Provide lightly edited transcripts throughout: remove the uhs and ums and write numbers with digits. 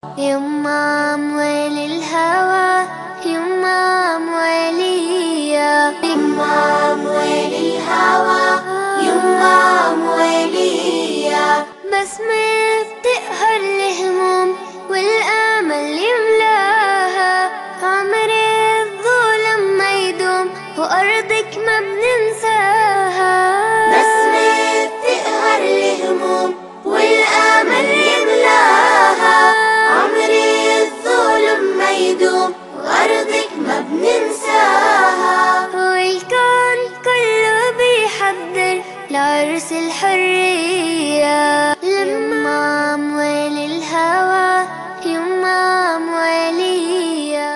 يما أموال الهوى، يما أموالية، يما أموال الهوى، يما أموالية. بسمة بتقهر الهموم والأمل يملاها، عمر الظلم ما يدوم وأرضك ما بننساها. بسمة بتقهر الهموم والأمل يملاها، عمر الظلم ما يدوم وأرضك ما بننساها. والكون كله بيحضر لعرس الحرية، لما أموال الهوى، يما أموالية.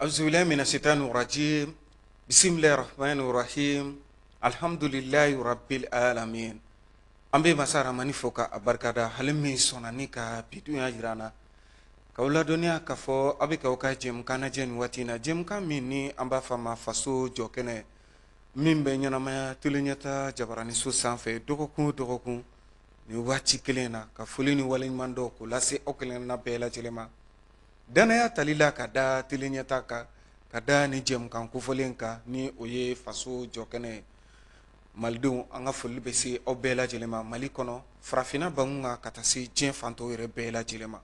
أعوذ بالله من الشيطان الرجيم. بسم الله الرحمن الرحيم. الحمد لله رب العالمين. An bɛ masa Ramani fo ka a barikada, hali min sɔnna ni ka bi dunya jira an na, k'aw ladɔnniya k'a fɔ aw bɛ k'aw ka jɛmukan lajɛ nin waati in na, jɛmukan min ni an b'a fɔ a ma Faso Jɔkɛnɛ, min bɛ ɲɛnamaya Télé Ɲɛta jabaraniso sanfɛ dɔgɔkun o dɔgɔkun nin waati kelen in na, ka foli ni waleɲuman dɔn k'o lase aw kelenkelenna bɛɛ lajɛlen ma. Danaya tali la ka da Télé Ɲɛta kan, ka da ni jɛmukan kofɔlen kan, ni o ye Faso Jɔkɛnɛ ye. Malidenw, an ka foli bɛ se aw bɛɛ lajɛlen ma, Mali kɔnɔ, farafinna bangun kan, ka taa se diɲɛ fantɔw yɛrɛ bɛɛ lajɛlen ma.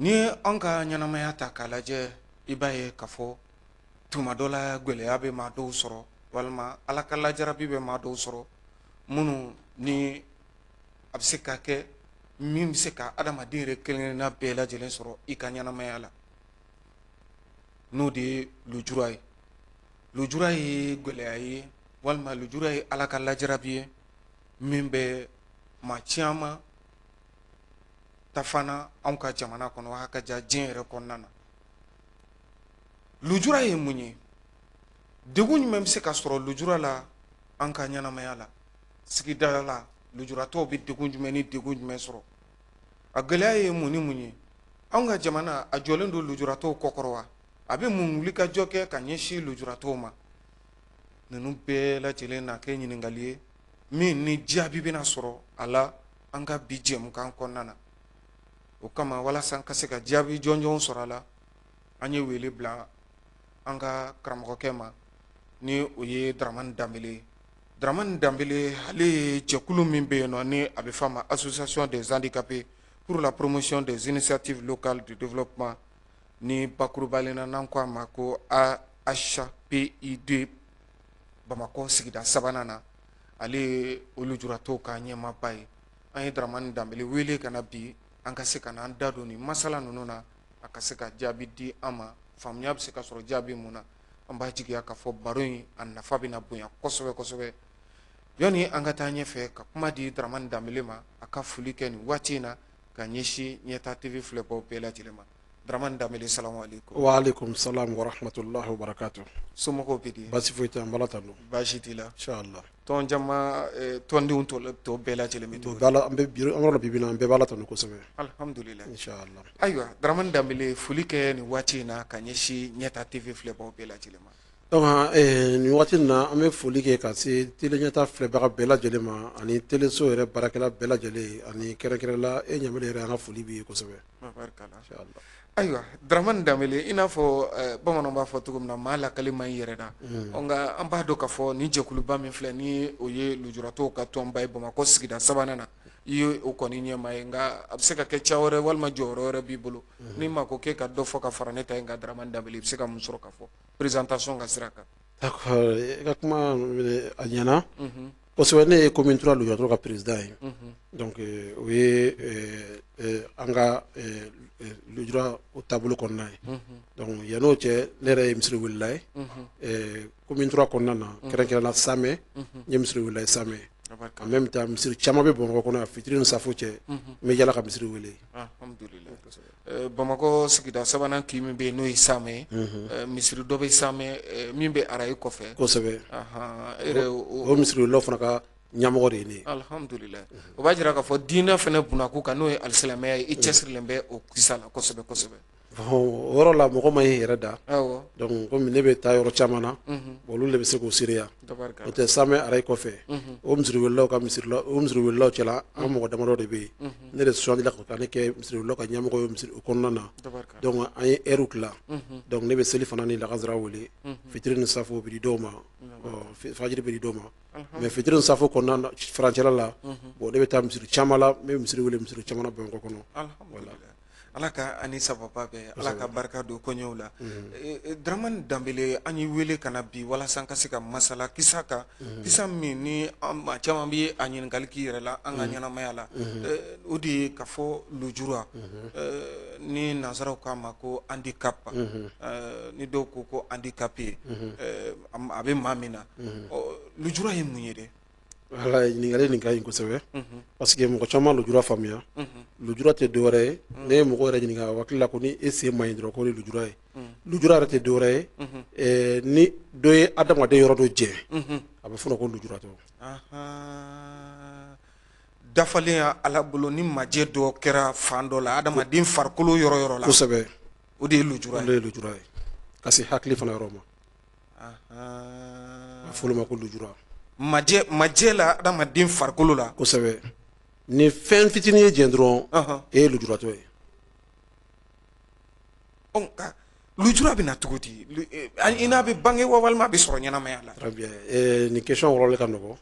Ni an ka ɲɛnamaya ta k'a lajɛ, i b'a ye k'a fɔ tuma dɔ la gɛlɛya bɛ maa dɔw sɔrɔ, walima Ala ka lajarabi bɛ maa dɔw sɔrɔ, minnu ni a bɛ se ka kɛ min bɛ se ka adamaden yɛrɛ kelenkelenna bɛɛ lajɛlen sɔrɔ i ka ɲɛnamaya la, n'o de ye lujura ye. Lujura ye gɛlɛya ye, walima lujura ye Ala ka lajarabi ye min bɛ maa caman tafana anw ka jamana kɔnɔ, a ka ja diɲɛ yɛrɛ kɔnɔna na. Lujura ye mun ye? Degun jumɛn bɛ se ka sɔrɔ lujura la an ka ɲɛnamaya la, sigida la? Lujuratɔw bɛ degun jumɛn ni degun jumɛn sɔrɔ? A gɛlɛya ye mun ni mun ye? Anw ka jamana a jɔlen don lujuratɔw kɔkɔrɔ wa? A bɛ mun wulikajɔ kɛ ka ɲɛsin lujuratɔw ma? Ninnu bɛɛ lajɛlen na kɛ ɲininkali ye min ni jaabi bɛna sɔrɔ a la an ka bi jɛmukan kɔnɔna na. O kama, walasa an ka se ka jaabi jɔnjɔn sɔrɔ a la, an ye wele bila an ka karamɔgɔkɛ ma, ni o ye Daramani Danbele ye. Daramani Danbele, ale ye jɛkulu min bɛ yen nɔ ni a bɛ f'a ma Association des handicapés pour la promotion des initiatives locales de développement, ni bakurubalen na n'an ko a ma ko AHPID, Bamakɔ sigida sabanan na, ale ye o lujuratɔw ka ɲɛmaaba ye. An ye Daramani Danbele wele ka na bi, an ka se ka n'an da don nin masala ninnu na, a ka se ka jaabi di an ma, faamuya bɛ se ka sɔrɔ jaabi mun na. An b'a jigiya k'a fɔ baro in a nafa bɛna bonya kosɛbɛ kosɛbɛ. Yanni an ka taa ɲɛfɛ ka kuma di Daramani Danbele ma, a ka foli kɛ nin waati in na ka ɲɛsin Ɲɛta TV filɛbaw bɛɛ lajɛlen ma. Daramani Danbele, salamu aleykum. Wa aleykum salam wa rahmatulahi wa barakatuh. Somɔgɔw bɛ di? Baasi foyi tɛ, an b'Ala tanu. Baasi t'i la? Inshallah. Tɔn jama, tɔndenw tɔ bɛɛ lajɛlen bɛ cogo di? An bɛ bi, an yɔrɔ bi bi in na, an bɛɛ b'Ala tanu kosɛbɛ. Alhamdulilayi. Inshallah. Ayiwa, Daramani Danbele, foli kɛ nin waati in na ka ɲɛsin Ɲɛta TV filɛbaw bɛɛ lajɛlen ma. Donc nin waati in na, an bɛ foli kɛ ka se Télé Ɲɛta filɛbaga bɛɛ lajɛlen ma, ani teleso yɛrɛ baarakɛla bɛɛ lajɛlen, ani kɛrɛnkɛrɛnla e Ɲamele yɛrɛ, an ka foli b'i ye kosɛbɛ. Barikala. Inshallah. Ayiwa, Daramani Danbele, i n'a fɔ bamananw b'a fɔ cogo min na, maa lakali man ɲi yɛrɛ la. Nka an b'a dɔn k'a fɔ nin jɛkuluba min filɛ ni o ye lujuratɔw ka tɔnba ye Bamakɔ sigida sabanan na, i ye o kɔni ɲɛmaa ye. Nka a bɛ se ka kɛ ca wɛrɛ walima jɔyɔrɔ wɛrɛ b'i bolo. Ni ma ko k'e ka dɔ fɔ ka fara ne ta in kan, Daramani Danbele, i bɛ se ka mun sɔrɔ ka fɔ présentation ka sira kan? D'accord, i ka kuma a ɲɛna kosɛbɛ. Ne ye commune 3 lujuratɔw ka président ye. Donc o ye an ka lujura o taabolo kɔnɔna ye. Donc yann'o cɛ, ne yɛrɛ ye misiri welela ye commune 3 kɔnɔna na, kɛrɛnkɛrɛnnenya Samɛ. N ye misiri welela ye Samɛ. En même temps, misiri caman bɛ Bamakɔ kɔnɔ yan, fitiri ni safo cɛ, n bɛ yala ka misiri wele. Alhamdulilayi. Bamakɔ sigida sabanan kin min bɛ yen n'o ye Samɛ, misiri dɔ bɛ Samɛ min bɛ araye kɔfɛ. Kosɛbɛ. E yɛrɛ o misiri welelaw fana ka ɲɛmɔgɔ de ye ne ye. Alhamdulilayi. O b'a jira k'a fɔ diinɛ fana bunakun kan, n'o ye alisilamɛya ye, i cɛsirilen bɛ o kisa la kosɛbɛ kosɛbɛ. Bon, o yɔrɔ la mɔgɔ ma y'i yɛrɛ da. Donc komi ne bɛ taa yɔrɔ caman na, olu de bɛ se k'o seereya. O tɛ Samɛ arayi kɔfɛ, o misiriwelelaw ka misiri la, o misiriwelelaw cɛla an mɔgɔ damadɔ de bɛ yen. Ne de sugandila ka taa ne kɛ misiriwelelaw ka ɲɛmɔgɔ ye misiri o kɔnɔna na. Donc an ye heure tila. Donc ne bɛ seli fana ni lagansara wele, fitiri ni safo bɛ di dɔw ma, fajiri bɛ di dɔw ma. Mais fitiri ni safo kɔnɔna furancɛla la, bon ne bɛ taa misiri caman la, n bɛ misiri wele misiri caman na Bamakɔ kɔnɔ. Voilà. Ala ka ani sababa bɛɛ, Ala ka barika don koɲɛw la. Dramane Danbele, an y'i wele ka na bi walasa an ka se ka masala kisa kan, kisa min ni maa caman bɛ a ɲininkali k'i yɛrɛ la an ka ɲɛnamaya la, o de ye ka fɔ lujura, ni nansaraw k'a ma ko handicap, ni dɔw ko ko handicapé, a bɛ maa min na. Lujura ye mun ye dɛ? Voilà, ɲininkali nin ka ɲi kosɛbɛ, parce que mɔgɔ caman lujura faamuya. Lujura tɛ dɔwɛrɛ ye, ne ye mɔgɔ yɛrɛ ɲininka, a hakili la ko ni e sen man ɲi dɔrɔn ko ye lujura ye. Lujura yɛrɛ tɛ dɔwɛrɛ ye, ni dɔ ye adamaden yɔrɔ dɔ jɛ, a bɛ fɔ ko lujuratɔ. Dafalen Ala bolo, ni majɛ dɔ kɛra fan dɔ la adamaden farikolo yɔrɔ yɔrɔ la. Kosɛbɛ. O de ye lujura ye. O de ye lujura ye, ka se hakili fana yɔrɔ ma. A fɔ ma ko lujura. Majɛ la adamaden farikolo la. Kosɛbɛ. Ni fɛn fitinin ye jɛn dɔrɔn, e ye lujuratɔ ye. Nka lujura bɛ na cogo di? I n'a bɛ bange wa walima a bɛ sɔrɔ ɲɛnamaya la? Très bien, nin question wɔrɔli ka nɔgɔn.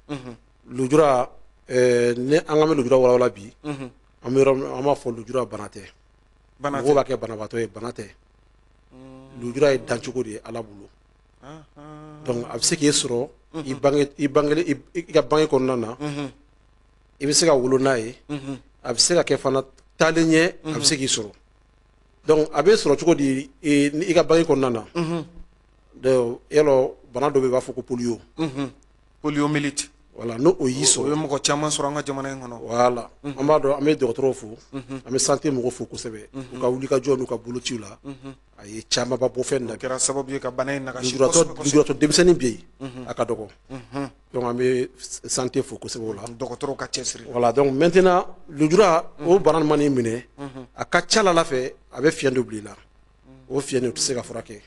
Lujura, ni an ka bɛ lujura walawala bi, an bɛ yɔrɔ min, an b'a fɔ lujura bana tɛ. Mɔgɔw b'a kɛ banabaatɔ ye, bana tɛ. Lujura ye dancogo de ye Ala bolo. Donc a bɛ se k'e sɔrɔ i bange i bange i ka bange kɔnɔna na, i bɛ se ka wolo n'a ye, a bɛ se ka kɛ fana taalen ɲɛ, a bɛ se k'i sɔrɔ. Donc a bɛ sɔrɔ cogo di i ka bange kɔnɔna na? Donc yalɔ bana dɔ bɛ yen, u b'a fɔ ko polio. Poliomyélite. Voilà, n'o o y'i sɔrɔ. O ye mɔgɔ caman sɔrɔ an ka jamana in kɔnɔ. Voilà, an b'a dɔn, an bɛ dɔgɔtɔrɔw fo, an bɛ santé mɔgɔw fo kosɛbɛ. U ka wulikajɔ n'u ka bolociw la, a ye camanba bɔ fɛn na. O kɛra sababu ye ka bana in nagasi. Lujuratɔ denmisɛnnin bɛ yen, a ka dɔgɔ. Donc an bɛ santé fo kosɛbɛ o la. Dɔgɔtɔrɔw ka cɛsiri. Voilà, donc maintenant lujura, o bana man'i minɛ, a ka ca la fɛ a bɛ fiɲɛ dɔ bila i la. O fiɲɛ nin o tɛ se ka furakɛ.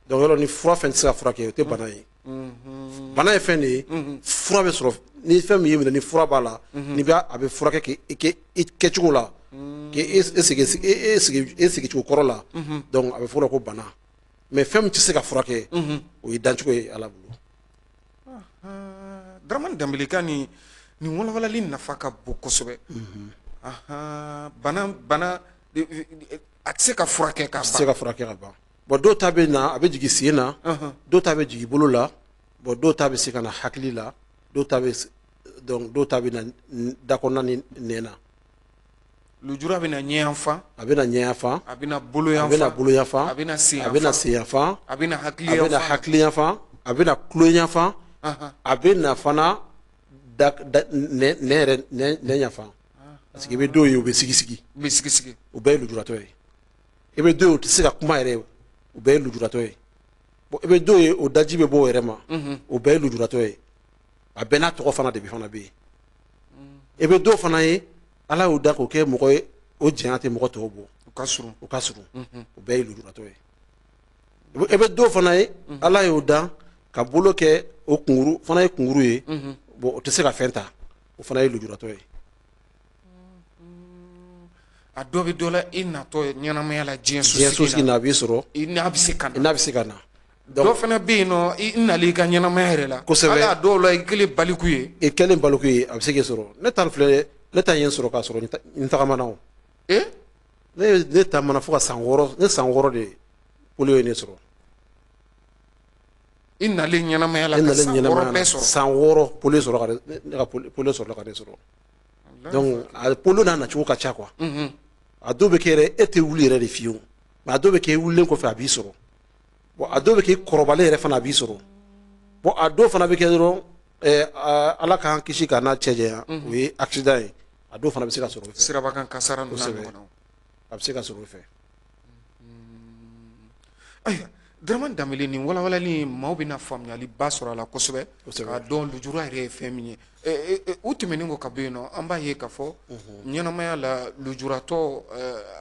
Donc yɔrɔ ni fura fɛn tɛ se ka furakɛ, o tɛ bana ye. Bana ye fɛn de ye, fura bɛ sɔrɔ. Ni fɛn min y'i minɛ, ni fura b'a la, ni b'a a bɛ furakɛ k'i i kɛcogo la, k'e sigi e sigi e sigicogo kɔrɔ la, donc a bɛ fɔ o la ko bana. Mais fɛn min tɛ se ka furakɛ, o ye dancogo ye Ala bolo. Dramane Danbele ka nin walawalali nafa ka bon kosɛbɛ. Bana a tɛ se ka furakɛ ka ban. A tɛ se ka furakɛ ka ban. Bon, dɔw ta bɛ na, a bɛ jigin sen na, dɔw ta bɛ jigin bolo la, bon dɔw ta bɛ se ka na hakili la, dɔw ta bɛ, donc dɔw ta bɛ na da kɔnɔna ni nɛn na. Lujura bɛ na ɲɛyanfan. A bɛ na ɲɛyanfan. A bɛ na boloyanfan. A bɛ na boloyanfan. A bɛ na sen A bɛ na senyanfan. A bɛ na hakili A bɛ na hakiliyanfan. A bɛ na tuloyanfan. A bɛ na fana da nɛn yɛrɛ nɛn yanfan. Parce que i bɛ dɔw ye, u bɛ sigi sigi. U bɛ sigi sigi. O bɛɛ ye lujuratɔ ye. I bɛ dɔw ye, u tɛ se ka kuma yɛrɛ, o bɛɛ ye lujuratɔ ye. Bon, i bɛ dɔw ye, o daji bɛ bɔ o yɛrɛ ma, o bɛɛ ye lujuratɔ ye. A bɛɛ n'a tɔgɔ fana de bɛ fana bɛ yen. I bɛ dɔw fana ye, Ala y'o da k'o kɛ mɔgɔ ye, o janya tɛ mɔgɔ tɔw bɔ. U ka surun. U ka surun. O bɛɛ ye lujuratɔ ye. I bɛ dɔw fana ye, Ala y'o da ka bolo kɛ o kunkuru fana ye kunkuru ye, bon o tɛ se ka fɛn ta, o fana ye lujuratɔ ye. A dɔ bɛ dɔ la, i natɔ ɲɛnamaya la diɲɛ so sigi na, a b'i sɔrɔ. I n'a bɛ se ka na. I n'a bɛ se ka na. Dɔ fana bɛ yen nɔ, i nali i ka ɲɛnamaya yɛrɛ la. Kosɛbɛ. Hali a dɔw la, i kɛlen baliku ye. I kɛlen baliku ye, a bɛ se k'i sɔrɔ. Ne ta filɛ, ne ta ye n sɔrɔ k'a sɔrɔ n tagamana o. Ne taamana fo ka san 6, ne san 6 de polio ye ne sɔrɔ. I nalen ɲɛnamaya la ka san 6 bɛɛ sɔrɔ. San 6 polio sɔrɔ ka ne ka polio sɔrɔ ka ne sɔrɔ. Donc a polio n'a nacogo ka ca quoi. A dɔw bɛ kɛ yɛrɛ, e tɛ wuli yɛrɛ de fiyewu. Mais a dɔw bɛ kɛ i wulilen kɔfɛ a b'i sɔrɔ. Bon, a dɔw bɛ kɛ i kɔrɔbalen yɛrɛ fana a b'i sɔrɔ. Bon, a dɔw fana bɛ kɛ dɔrɔn, Ala k'an kisi k'a n'a cɛ janya, o ye accident ye. A dɔw fana bɛ se ka sɔrɔ o fɛ. Sirabakan kasara ninnu n'a ɲɔgɔnnaw. A bɛ se ka sɔrɔ o fɛ. Ayiwa, Dramane Danbele, nin walawalali maaw bɛna faamuyaliba sɔrɔ a la kosɛbɛ, k'a dɔn lujura yɛrɛ ye fɛn min ye. O tɛmɛnen kɔ ka bɔ yen nɔ, an b'a ye k'a fɔ ɲɛnamaya la lujuratɔ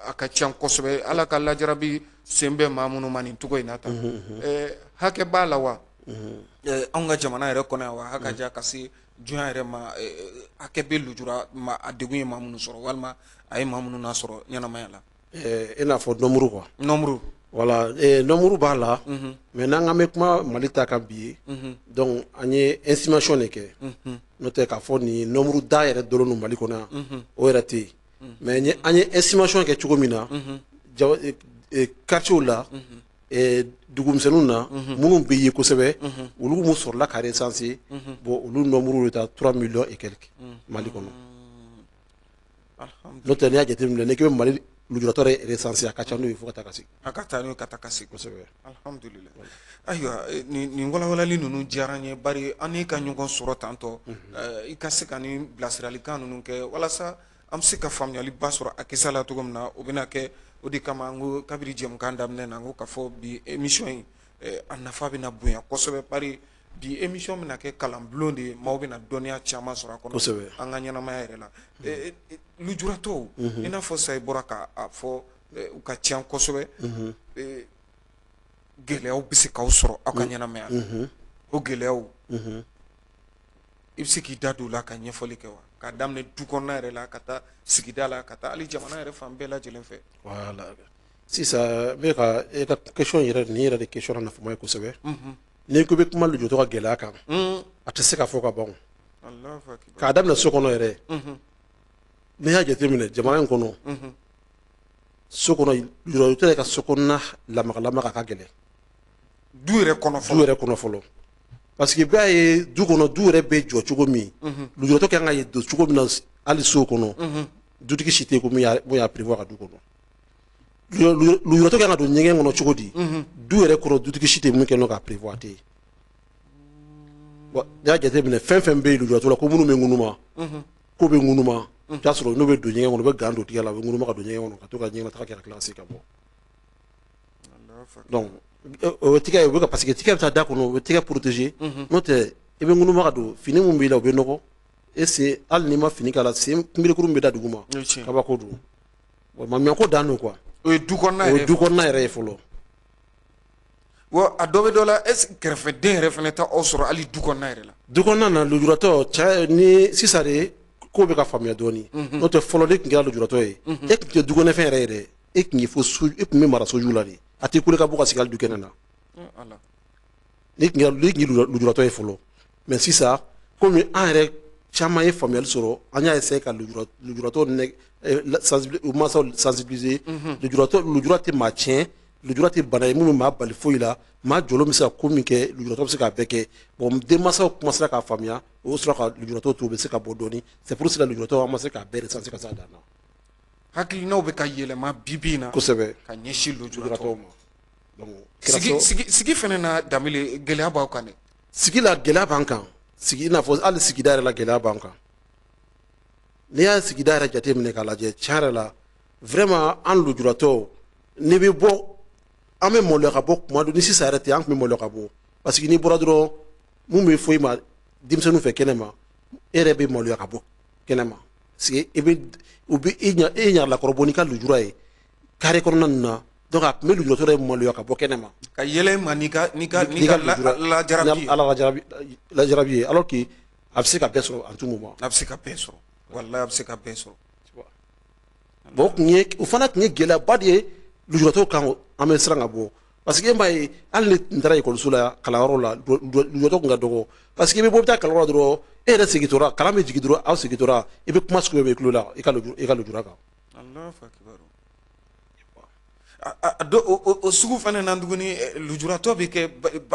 a ka ca kosɛbɛ. Ala ka lajarabi sen bɛ maa minnu ma nin cogo in na tan, hakɛ b'a la wa anw ka jamana yɛrɛ kɔnɔ yan wa? Hakɛ ja ka se jɔn yɛrɛ ma, hakɛ bɛ lujura ma, a degun ye maa minnu sɔrɔ walima a ye maa minnu nasɔrɔ ɲɛnamaya la? I n'a fɔ nombre quoi. Nombre. Voilà, nombre b'a la, mais n'an k'an bɛ kuma Mali ta kan bi, donc an ye estimation de kɛ. N'o tɛ k'a fɔ nin nombre da yɛrɛ dɔnnen don Mali kɔnɔ yan, o yɛrɛ tɛ yen. Mais an ye estimation kɛ cogo min na, quartier la, dugumisɛnninw na, minnu bɛ ye kosɛbɛ, olu mun sɔrɔla ka recenser, bon, olu nombre bɛ taa 3 millions et quelques Mali kɔnɔ. N'o tɛ, n'i y'a jateminɛ, n'i k'i bɛ Mali lujuratɔ yɛrɛ recenser, a ka ca n'o ye fo ka taa ka segin. A ka taa n'o ye ka taa ka segin. Kosɛbɛ. Alhamdulilayi. Ayiwa, nin walawalali ninnu diyara n ye, bari an n'i ka ɲɔgɔn sɔrɔ tantɔ, i ka se ka nin bilasiralikan ninnu kɛ walasa an bɛ se ka faamuyaliba sɔrɔ a kisa la cogo min na, o bɛna kɛ. O de kama an ko kabiri jɛmukan daminɛ na, n ko k'a fɔ bi émission in, a nafa bɛna bonya kosɛbɛ, bari bi émission bɛna kɛ kalanbulon de ye, maaw bɛna dɔnniya caman sɔrɔ a kɔnɔ an ka ɲɛnamaya yɛrɛ la. Lujuratɔw, i n'a fɔ sa i bɔra k'a fɔ, u ka ca kosɛbɛ. Gɛlɛyaw bɛ se k'aw sɔrɔ aw ka ɲɛnamaya la. O gɛlɛyaw, i bɛ se k'i da don o la ka ɲɛfɔli kɛ wa? K'a daminɛ du kɔnɔna yɛrɛ la, ka taa sigida la, ka taa hali jamana yɛrɛ fan bɛɛ lajɛlen fɛ. Voilà, sisan n bɛ ka e ka question yɛrɛ, nin yɛrɛ de question nafama ye kosɛbɛ. N'i ko i bɛ kuma lujuratɔ ka gɛlɛya kan, a tɛ se ka fɔ ka ban. K'a daminɛ so kɔnɔ yɛrɛ, n'i y'a jateminɛ jamana in kɔnɔ, so kɔnɔ, lujuratɔ yɛrɛ ka so kɔnɔna lamagalamaga ka gɛlɛn. Du yɛrɛ kɔnɔ fɔlɔ. Du yɛrɛ kɔnɔ fɔlɔ, parce que bɛɛ ye du kɔnɔ, du yɛrɛ bɛ jɔ cogo min, lujuratɔ kan ka don cogo min na hali so kɔnɔ, dutigi si tɛ yen ko min y'a prévoir ka du kɔnɔ. Lujuratɔ kan ka don ɲɛgɛn kɔnɔ cogo di, du yɛrɛ kɔnɔ, dutigi si tɛ min kɛ k'a prévoir, a tɛ yen. Bon, n'i y'a jateminɛ, fɛn fɛn bɛ yen lujuratɔ la ko minnu bɛ ŋunuma, ko bɛ ŋunuma, i bɛ t'a sɔrɔ n'u bɛ don ɲɛgɛn kɔnɔ, u bɛ gant don tigɛ la, u bɛ ŋunuma ka don ɲɛgɛn kɔnɔ, ka to ka ɲɛgɛn taga kɛ, ka tila ka segin ka bɔ. Donc o tigɛ, u bɛ ka, parce que tigɛ bɛ taa da kɔnɔ, u bɛ tigɛ protéger. N'o tɛ, i bɛ ŋunuma ka don, fini mun b'i la, o bɛ nɔgɔ e sen. Hali n'i ma fini k'a la, sen kunberekuru bɛ da dugu ma, kabako don. Bon, maɲumako dan don quoi. O ye du kɔnɔna O ye du kɔnɔna yɛrɛ ye fɔlɔ. Wa a dɔ bɛ dɔ la, est ce que kɛrɛfɛden yɛrɛ fana tɛ aw sɔrɔ hali du kɔnɔna yɛrɛ la? Du kɔnɔna na, lujuratɔ cɛ ni sisan de ko bɛ ka faamuya dɔɔni. N'o tɛ, fɔlɔ ne tun kɛra lujuratɔ ye, e tun tɛ du kɔnɔfɛn yɛrɛ yɛrɛ, e tun ye fo so, e tun bɛ mara soju la de, a t'i kule ka bɔ ka sigi hali du kɛnɛ na. N'i tun ye lujuratɔ ye fɔlɔ. Mais sisan, komi an yɛrɛ caman ye faamuyali sɔrɔ, an y'a essayer ka lujuratɔ u mansaw sensibiliser. Lujuratɔ, lujura tɛ maa tiɲɛ, lujura tɛ bana ye min bɛ maa bali foyi la. Maa jɔlen bɛ se ka ko min kɛ, lujuratɔ bɛ se k'a bɛɛ kɛ. Bon, denmansaw commencera k'a faamuya, o sɔrɔ ka lujuratɔ to, u bɛ se ka bɔ dɔɔni. C'est pour cela lujuratɔ, an ma se k'a bɛɛ recenser ka se a dan na. Hakilinaw bɛ ka yɛlɛma bi bi in na. Kosɛbɛ. Ka ɲɛsin lujuratɔw ma. Donc sigi fana na, Danbele, gɛlɛya b'aw kan dɛ. Sigi la, gɛlɛya b'an kan. Sigi, i n'a fɔ hali sigida yɛrɛ la, gɛlɛya b'an kan. N'i y'a sigida yɛrɛ jateminɛ k'a lajɛ, tiɲɛ yɛrɛ la, vraiment, an lujuratɔw, n'i bɛ bɔ, an bɛ maloya ka bɔ kuma dɔ. Ni sisan yɛrɛ tɛ, an tun bɛ maloya ka bɔ, parce que n'i bɔra dɔrɔn, mun bɛ fɔ i ma denmisɛnninw fɛ kɛnɛ ma, e yɛrɛ bɛ maloya ka bɔ kɛnɛ ma, parce que e bɛ u bɛ e ɲa e ɲagalakɔrɔbɔ n'i ka lujura ye carré kɔnɔna ninnu na. Donc a tun bɛ lujuratɔ yɛrɛ maloya ka bɔ kɛnɛ ma. Ka yɛlɛ ma n'i ka lajarabi ye. Ala lajarabi ye, alors que a bɛ se ka bɛɛ sɔrɔ en tout moment. A bɛ se ka bɛɛ sɔrɔ, walahi, a bɛ se ka bɛɛ sɔrɔ. Bon, o tun ye, o fana tun ye gɛlɛyaba de ye lujuratɔw kan. An bɛ siran ka bɔ, parce que e m'a ye, hali ni tun taara ekɔliso la, kalanyɔrɔ la, lujuratɔ tun ka dɔgɔ, parce que i bɛ bɔ, i bɛ taa kalanyɔrɔ la dɔrɔn, e yɛrɛ segintɔra, kalan bɛ jigin dɔrɔn, aw segintɔra, i bɛ kuma sugu bɛɛ bɛ i tulo la i ka lujura kan. Allahu akbar. A o sugu fana na tuguni, lujuratɔ bɛ kɛ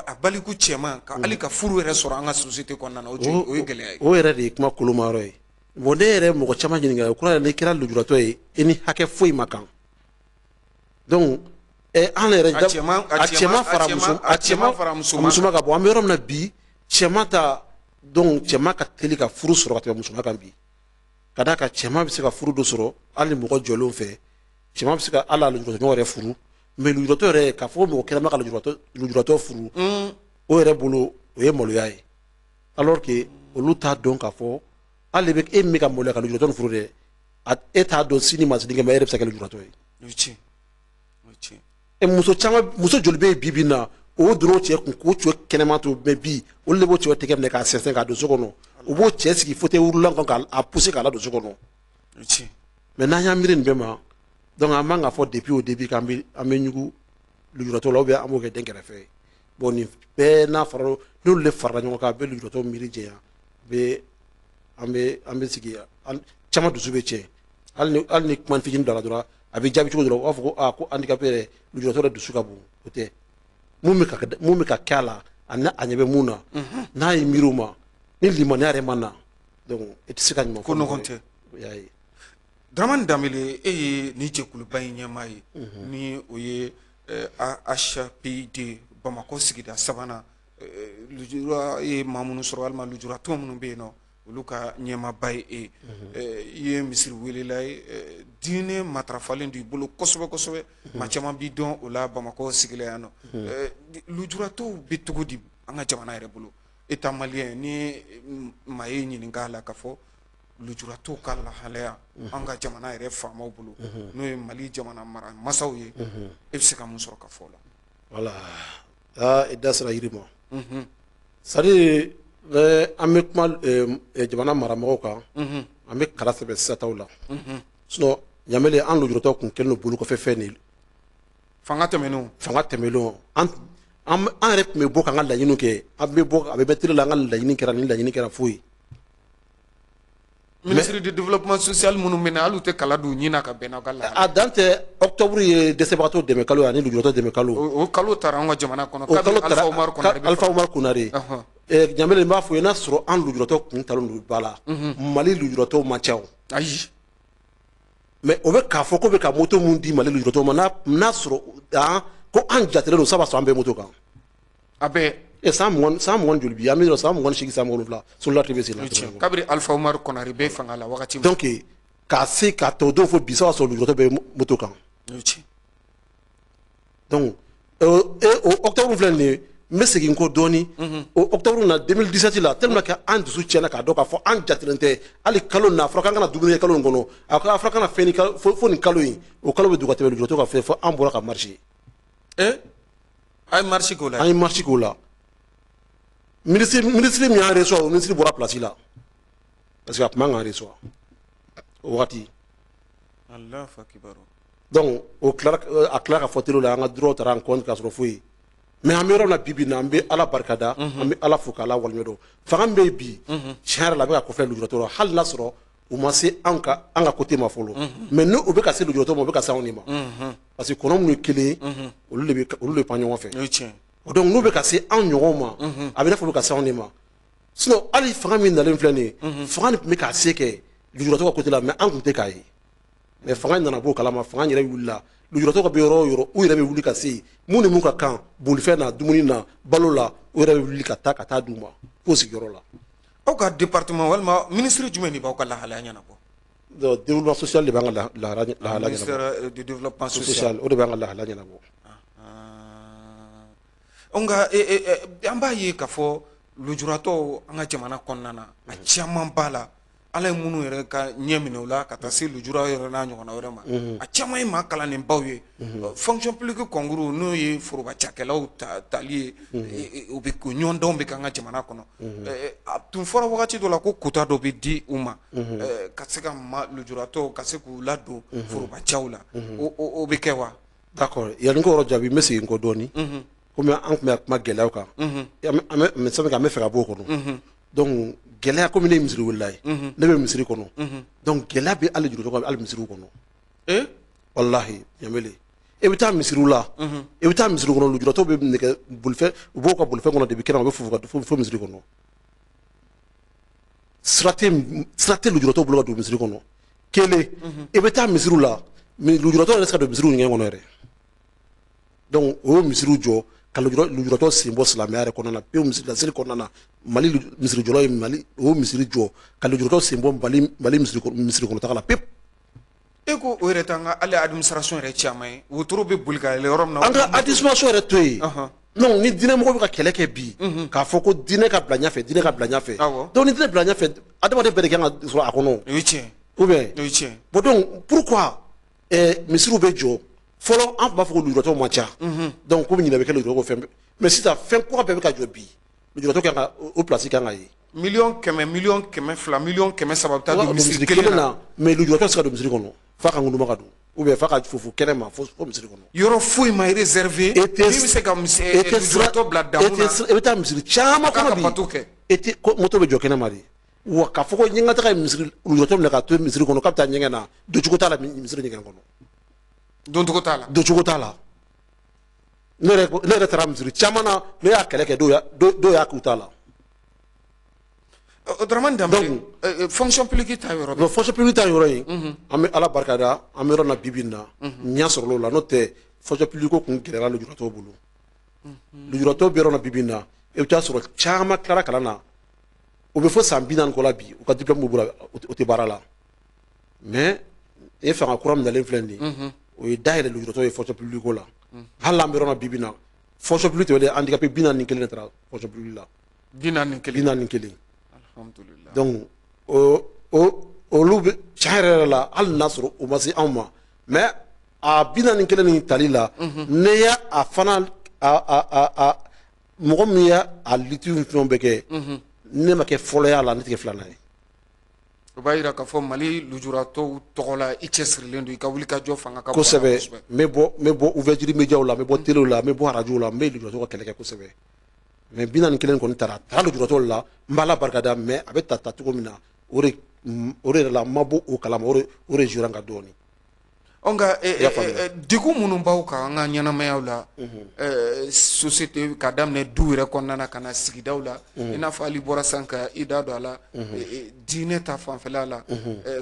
a baliku cɛman ka hali ka furu yɛrɛ sɔrɔ an ka société kɔnɔna na, o ye gɛlɛya ye. O yɛrɛ de ye kuma koloma yɔrɔ ye. Bon, ne yɛrɛ mɔgɔ caman ɲininka, o kɔrɔ ye n'i kɛra lujuratɔ ye, i ni hakɛ foyi ma kan. Donc an yɛrɛ a cɛman fara muso a cɛman fara musoman. Musoman ka bɔ, an bɛ yɔrɔ min na bi, cɛman ta. Donc cɛman ka teli ka furu sɔrɔ ka tɛmɛ musoman kan bi, ka d'a kan cɛman bɛ se ka furu dɔ sɔrɔ hali mɔgɔ jɔlenw fɛ. Cɛman bɛ se ka hali a lujuratɔɲɔgɔn yɛrɛ furu. Mais lujuratɔ yɛrɛ, k'a fɔ mɔgɔ kɛnɛma ka lujuratɔ furu, o yɛrɛ bolo, o ye maloya ye, alors que olu t'a dɔn k'a fɔ hali bɛ e min bɛ ka maloya ka lujuratɔ furu dɛ, e t'a dɔn sini ma sinikɛnɛ ma, e yɛrɛ bɛ se ka kɛ lujuratɔ ye. E muso caman, muso joli bɛ yen bi bi in na, o donna o cɛ kun k'o cɛ kɛnɛma to, mais bi olu de b'o cɛ tɛgɛ minɛ k'a sɛnsɛn k'a don so kɔnɔ, u b'o cɛ sigi fauteuil roulant kan k'a pousser k'a ladon so kɔnɔ. Mais n'an y'an miiri nin bɛɛ ma, donc an man ka fɔ depuis au début k'an bɛ an bɛ ɲugu lujuratɔ la ou bien an b'o kɛ den kɛrɛfɛ ye. Bon, nin bɛɛ n'a fara, n'olu de farala ɲɔgɔn kan, a bɛ lujuratɔ miiri jɛya, bɛ an bɛ sigi, an caman dusu bɛ tiɲɛ. Hali ni kuma fitinin dɔ la dɔrɔn, a bɛ jaabi cogo dɔ la, u b'a fɔ ko aa, ko handicapé yɛrɛ, lujuratɔ yɛrɛ dusu ka bon. O tɛ mun bɛ ka kɛ a la, ani a ɲɛ bɛ mun na, n'a ye miiri o ma, ni limaniya yɛrɛ ma na, donc e tɛ se ka ɲuman fɔ Ko mɔgɔ nɔgɔn ye. tɛ. O y'a ye. Dramane Dembélé, e ye nin jɛkuluba in ɲɛmaa ye, ni o ye AHPD Bamakɔ sigida sabanan, lujura ye maa minnu sɔrɔ walima lujuratɔ minnu bɛ yen nɔ, olu ka ɲɛmaaba ye e ye. I ye misiri welela ye, diinɛ matarafalen don i bolo kosɛbɛ kosɛbɛ, maa caman b'i dɔn o la Bamakɔ sigila yan nɔ. Lujuratɔw bɛ cogo di an ka jamana yɛrɛ bolo, État malien, ni maa ye ɲininka a la k'a fɔ lujuratɔw ka lahalaya an ka jamana yɛrɛ faamaw bolo, n'o ye Mali jamana mara masaw ye, e bɛ se ka mun sɔrɔ ka fɔ o la? Voilà, aa, i da sera yiri ma. C'est à dire an bɛ kuma jamana maramɔgɔw kan, an bɛ kala sɛbɛn sataw la, sinon ɲamele, an lujuratɔw kun kɛlen don bolokɔfɛ fɛn de ye. Fanga tɛmɛnenw. Fanga tɛmɛnlenw, an yɛrɛ tun bɛ bɔ k'an ka laɲiniw kɛ, an bɛ bɔ, a bɛ bɛ télé la, an ka laɲini kɛra nin, laɲini kɛra foyi. Ministre du développement social minnu bɛ na, hali u tɛ kala don u ɲin na ka bɛn n'aw ka lahala. A dan tɛ octobre ye dɛsɛbagatɔw dɛmɛ kalo ye ani lujuratɔ dɛmɛ kalo. O kalo taara an ka jamana kɔnɔ O kalo kabini Alpha Oumar Konaré bɛ Alpha fanga. Oumar Konaré. Ɲamele, n b'a fɔ ye, n'a sɔrɔ an lujuratɔ kun talen don ba la, Mali lujuratɔw man ca o. Ayi. Mais o bɛ k'a fɔ ko bɛ ka moto mun di Mali lujuratɔw ma, n'a sɔrɔ an ko an jatelen don, sa b'a sɔrɔ an bɛ moto kan. A bɛɛ. E, san 20, san 20 joli bi, an bɛ yɔrɔ san 28, san 27, solidarité bɛ sen na. O ye tiɲɛ, kabini Alpha Oumar Konaré bɛ fanga la wagati min. Donc k'a se k'a tɔ don fo bi, sa b'a sɔrɔ lujuratɔ bɛ moto kan. O ye tiɲɛ. Donc o octobre filɛ nin ye, n bɛ segin kɔ dɔɔni, o octobre na 2017 la, tellement que an dusu tiɲɛna k'a dɔn k'a fɔ an jatelen tɛ hali kalo na, a fɔra k'an kana dumuni kɛ kalo in kɔnɔ, a ko a fɔra kana fɛn ni kalo fo nin kalo in, o kalo bɛ don ka tɛmɛ lujuratɔ ka fɛn, fo an bɔra ka marcher. A ye marche k'o la? An ye marche k'o la. Ministre min y'an reçoit, o ministre bɔra place la parce que a tun man k'an reçoit o wagati. Allahu akibaru. Donc o tilara, a tilara ka fɔ télé la, an ka droit taara en compte k'a sɔrɔ foyi. Mais an bɛ yɔrɔ min na bi bi in na, an bɛ Ala barikada, an bɛ Ala fo k'Ala waleɲuman dɔn. Fanga min bɛ yen bi, tiɲɛ yɛrɛ la, a bɛ ka kɔfilɛ lujuratɔ la, hali n'a sɔrɔ u ma se an ka côté ma fɔlɔ, mais n'u u bɛ ka se lujuratɔ ma, u bɛ ka se anw de ma, parce que kɔnɔ minnu ye kelen ye, olu de pan ɲɔgɔn fɛ. O ye tiɲɛ. Donc n'u bɛ ka se anw ɲɔgɔn ma, a bɛ i n'a fɔ u bɛ ka se anw de ma. Sinon hali fanga min nalen filɛ nin ye, fanga nin tun bɛ k'a se kɛ lujuratɔ ka côté la, mais an tun tɛ k'a ye. Mais fanga in nana bɔ o kalama, fanga in yɛrɛ wulila, lujuratɔ ka bɛ yɔrɔ o yɔrɔ, u yɛrɛ bɛ wuli ka se yen, mun ni mun ka kan, bolifɛn na, dumuni na, balo la, u yɛrɛ bɛ wuli ka taa d'u ma fo sigiyɔrɔ la. Aw ka département walima ministre jumɛn de b'aw ka lahalaya ɲɛnabɔ? Donc développement social de b'an ka lahala ɲɛnabɔ. Ministère du développement social. Social, o de b'an ka lahala ɲɛnabɔ. Nka an b'a ye k'a fɔ lujuratɔw an ka jamana kɔnɔna na, a caman b'a la, Ala ye minnu yɛrɛ ka ɲɛ minɛ u la ka taa se lujura yɛrɛ n'a ɲɔgɔnna wɛrɛ ma, a caman ye maa kalannenbaw ye. Fonction publique concours, n'o ye foroba cakɛlaw tali ye, u bɛ o ɲɔgɔndɔn bɛ kɛ an ka jamana kɔnɔ. A tun fɔra wagati dɔ la ko quota dɔ bɛ di u ma ka se ka ma lujuratɔw ka se k'u ladon foroba caw la, o bɛ kɛ wa? D'accord, yanni ko yɔrɔ jaabi, n bɛ segin kɔ dɔɔni, komi an tun bɛ kuma gɛlɛyaw kan, an bɛ mais sabu an bɛ fɛ ka bɔ o kɔnɔ. Donc gɛlɛya, komi ne ye misiri welela ye, ne bɛ misiri kɔnɔ, donc gɛlɛya bɛ hali jurujɔ kan, hali misiriw kɔnɔ. Walahi ɲamele, e bɛ taa misiriw la, e bɛ taa misiri kɔnɔ, lujuratɔw bɛ nɛgɛ bolifɛn, u b'o ka bolifɛn kɔnɔ depuis kɛnɛma, u bɛ fufu ka fo misiri kɔnɔ. Sira tɛ lujuratɔw bolo ka don misiri kɔnɔ. Kelen, i bɛ taa misiriw la, mais lujuratɔ yɛrɛ tɛ se ka don misiriw ɲɛgɛn kɔnɔ yɛrɛ. Donc o ye misiriw jɔ ka lujuratɔ sen bɔ silamɛya yɛrɛ kɔnɔna na pewu, misiri laseli kɔnɔna na. Mali misiri jɔlaw ye Mali o misiri jɔ ka lujuratɔ sen bɔ Mali misiri kɔnɔ taga la pewu. E E ko o yɛrɛ t'an ka hali administration yɛrɛ caman ye, wotoro bɛ boli ka yɛlɛ yɔrɔ min na. An ka administration yɛrɛ to yen. Non, ni diinɛ mɔgɔw bɛ ka kɛlɛ kɛ bi k'a fɔ ko diinɛ ka bila ɲɛfɛ, diinɛ ka bila ɲɛfɛ. Donc ni diinɛ bila ɲɛfɛ, adamaden bɛɛ de kan ka sɔrɔ a kɔnɔ. O ye tiɲɛ. Ou bien. O ye tiɲɛ. Bon, donc pourquoi misiriw bɛ jɔ? Fɔlɔ an tun b'a fɔ ko lujuratɔw man ca, donc ko ɲinɛ bɛ kɛ lujuratɔw fɛn bɛɛ. Mais sisan fɛn kura bɛɛ bɛ ka jɔ bi, lujuratɔ kan ka o place kan ka ye. 100 000 000, 200 000 000, 300 000 bɛ taa don misiri kelen na. Mais lujuratɔ tɛ se ka don misiri kɔnɔ f'a ka ŋunuma ka don, ou bien f'a ka fufu kɛnɛ ma fo misiri kɔnɔ. Yɔrɔ foyi ma réservé min bɛ se ka lujuratɔ bila damu na. E bɛ taa misiri caman kɔnɔ bi, k'a ka bato kɛ. E tɛ moto bɛ jɔ kɛnɛ ma de. Wa k'a fɔ ko ɲɛgɛn taga ye misiri lujuratɔ minɛ ka to misiri kɔnɔ k'a bɛ taa ɲɛgɛn na, doncogo t'a la misiri ɲɛgɛn kɔnɔ. Doncogo t'a la. Doncogo t'a la. Ne yɛrɛ taara misiri caman na, ne y'a kɛlɛ kɛ, dɔw y'a k'u t'a la. Dramane Dembele, fonction publique ta yɔrɔ. Bon, fonction publique ta yɔrɔ in, an bɛ Ala barikada, an bɛ yɔrɔ min na bi bi in na, ɲɛ sɔrɔla o la. N'o tɛ fonction publique ko kun gɛlɛyara lujuratɔw bolo. Lujuratɔw bɛ yɔrɔ min na bi bi in na, i bɛ taa sɔrɔ caman tilara kalan na, u bɛ fo san 40 kɔ la bi, u ka diplôme b'u bolo, o tɛ baara la. Mais e fanga kura min nalen filɛ nin ye, o ye dayɛlɛ lujuratɔw ye fonction publique ko la. Hali an bɛ yɔrɔ min na bi bi in na, fonction publique tɛmɛnen, handicapé 41 de taara fonction publique la. 41. 41. Alhamdulillah. Donc olu bɛ tiɲɛ yɛrɛ yɛrɛ la, hali n'a sɔrɔ o ma se anw ma, mais a 41 nin tali la, ne y'a a fana a mɔgɔ min y'a a lutte ni fɛnw bɛɛ kɛ, ne ma kɛ fɔlɔ y'a la, ne tɛ kɛ filanan ye. O b'a jira k'a fɔ Mali lujuratɔw tɔgɔ la, i cɛsirilen don, i ka wulikajɔ fanga ka bon. Kosɛbɛ. N bɛ bɔ ouverture médiaw la, n bɛ bɔ téléw la, n bɛ bɔ radio la, n bɛ lujuratɔw ka kɛlɛ kɛ kosɛbɛ. Mais 41 kɔni taara, a taara lujuratɔw la, n b'Ala barikada, mais a bɛ ta cogo min na, o de yɛrɛ la, n ma bɔ o kalama, o de jouera n kan dɔɔnin. Nka degun minnu b'aw kan an ka ɲɛnamayaw la, société ka daminɛ du yɛrɛ kɔnɔna na ka na sigidaw la, i n'a fɔ hali bɔra sisan ka i da don a la, diinɛ ta fanfɛla la,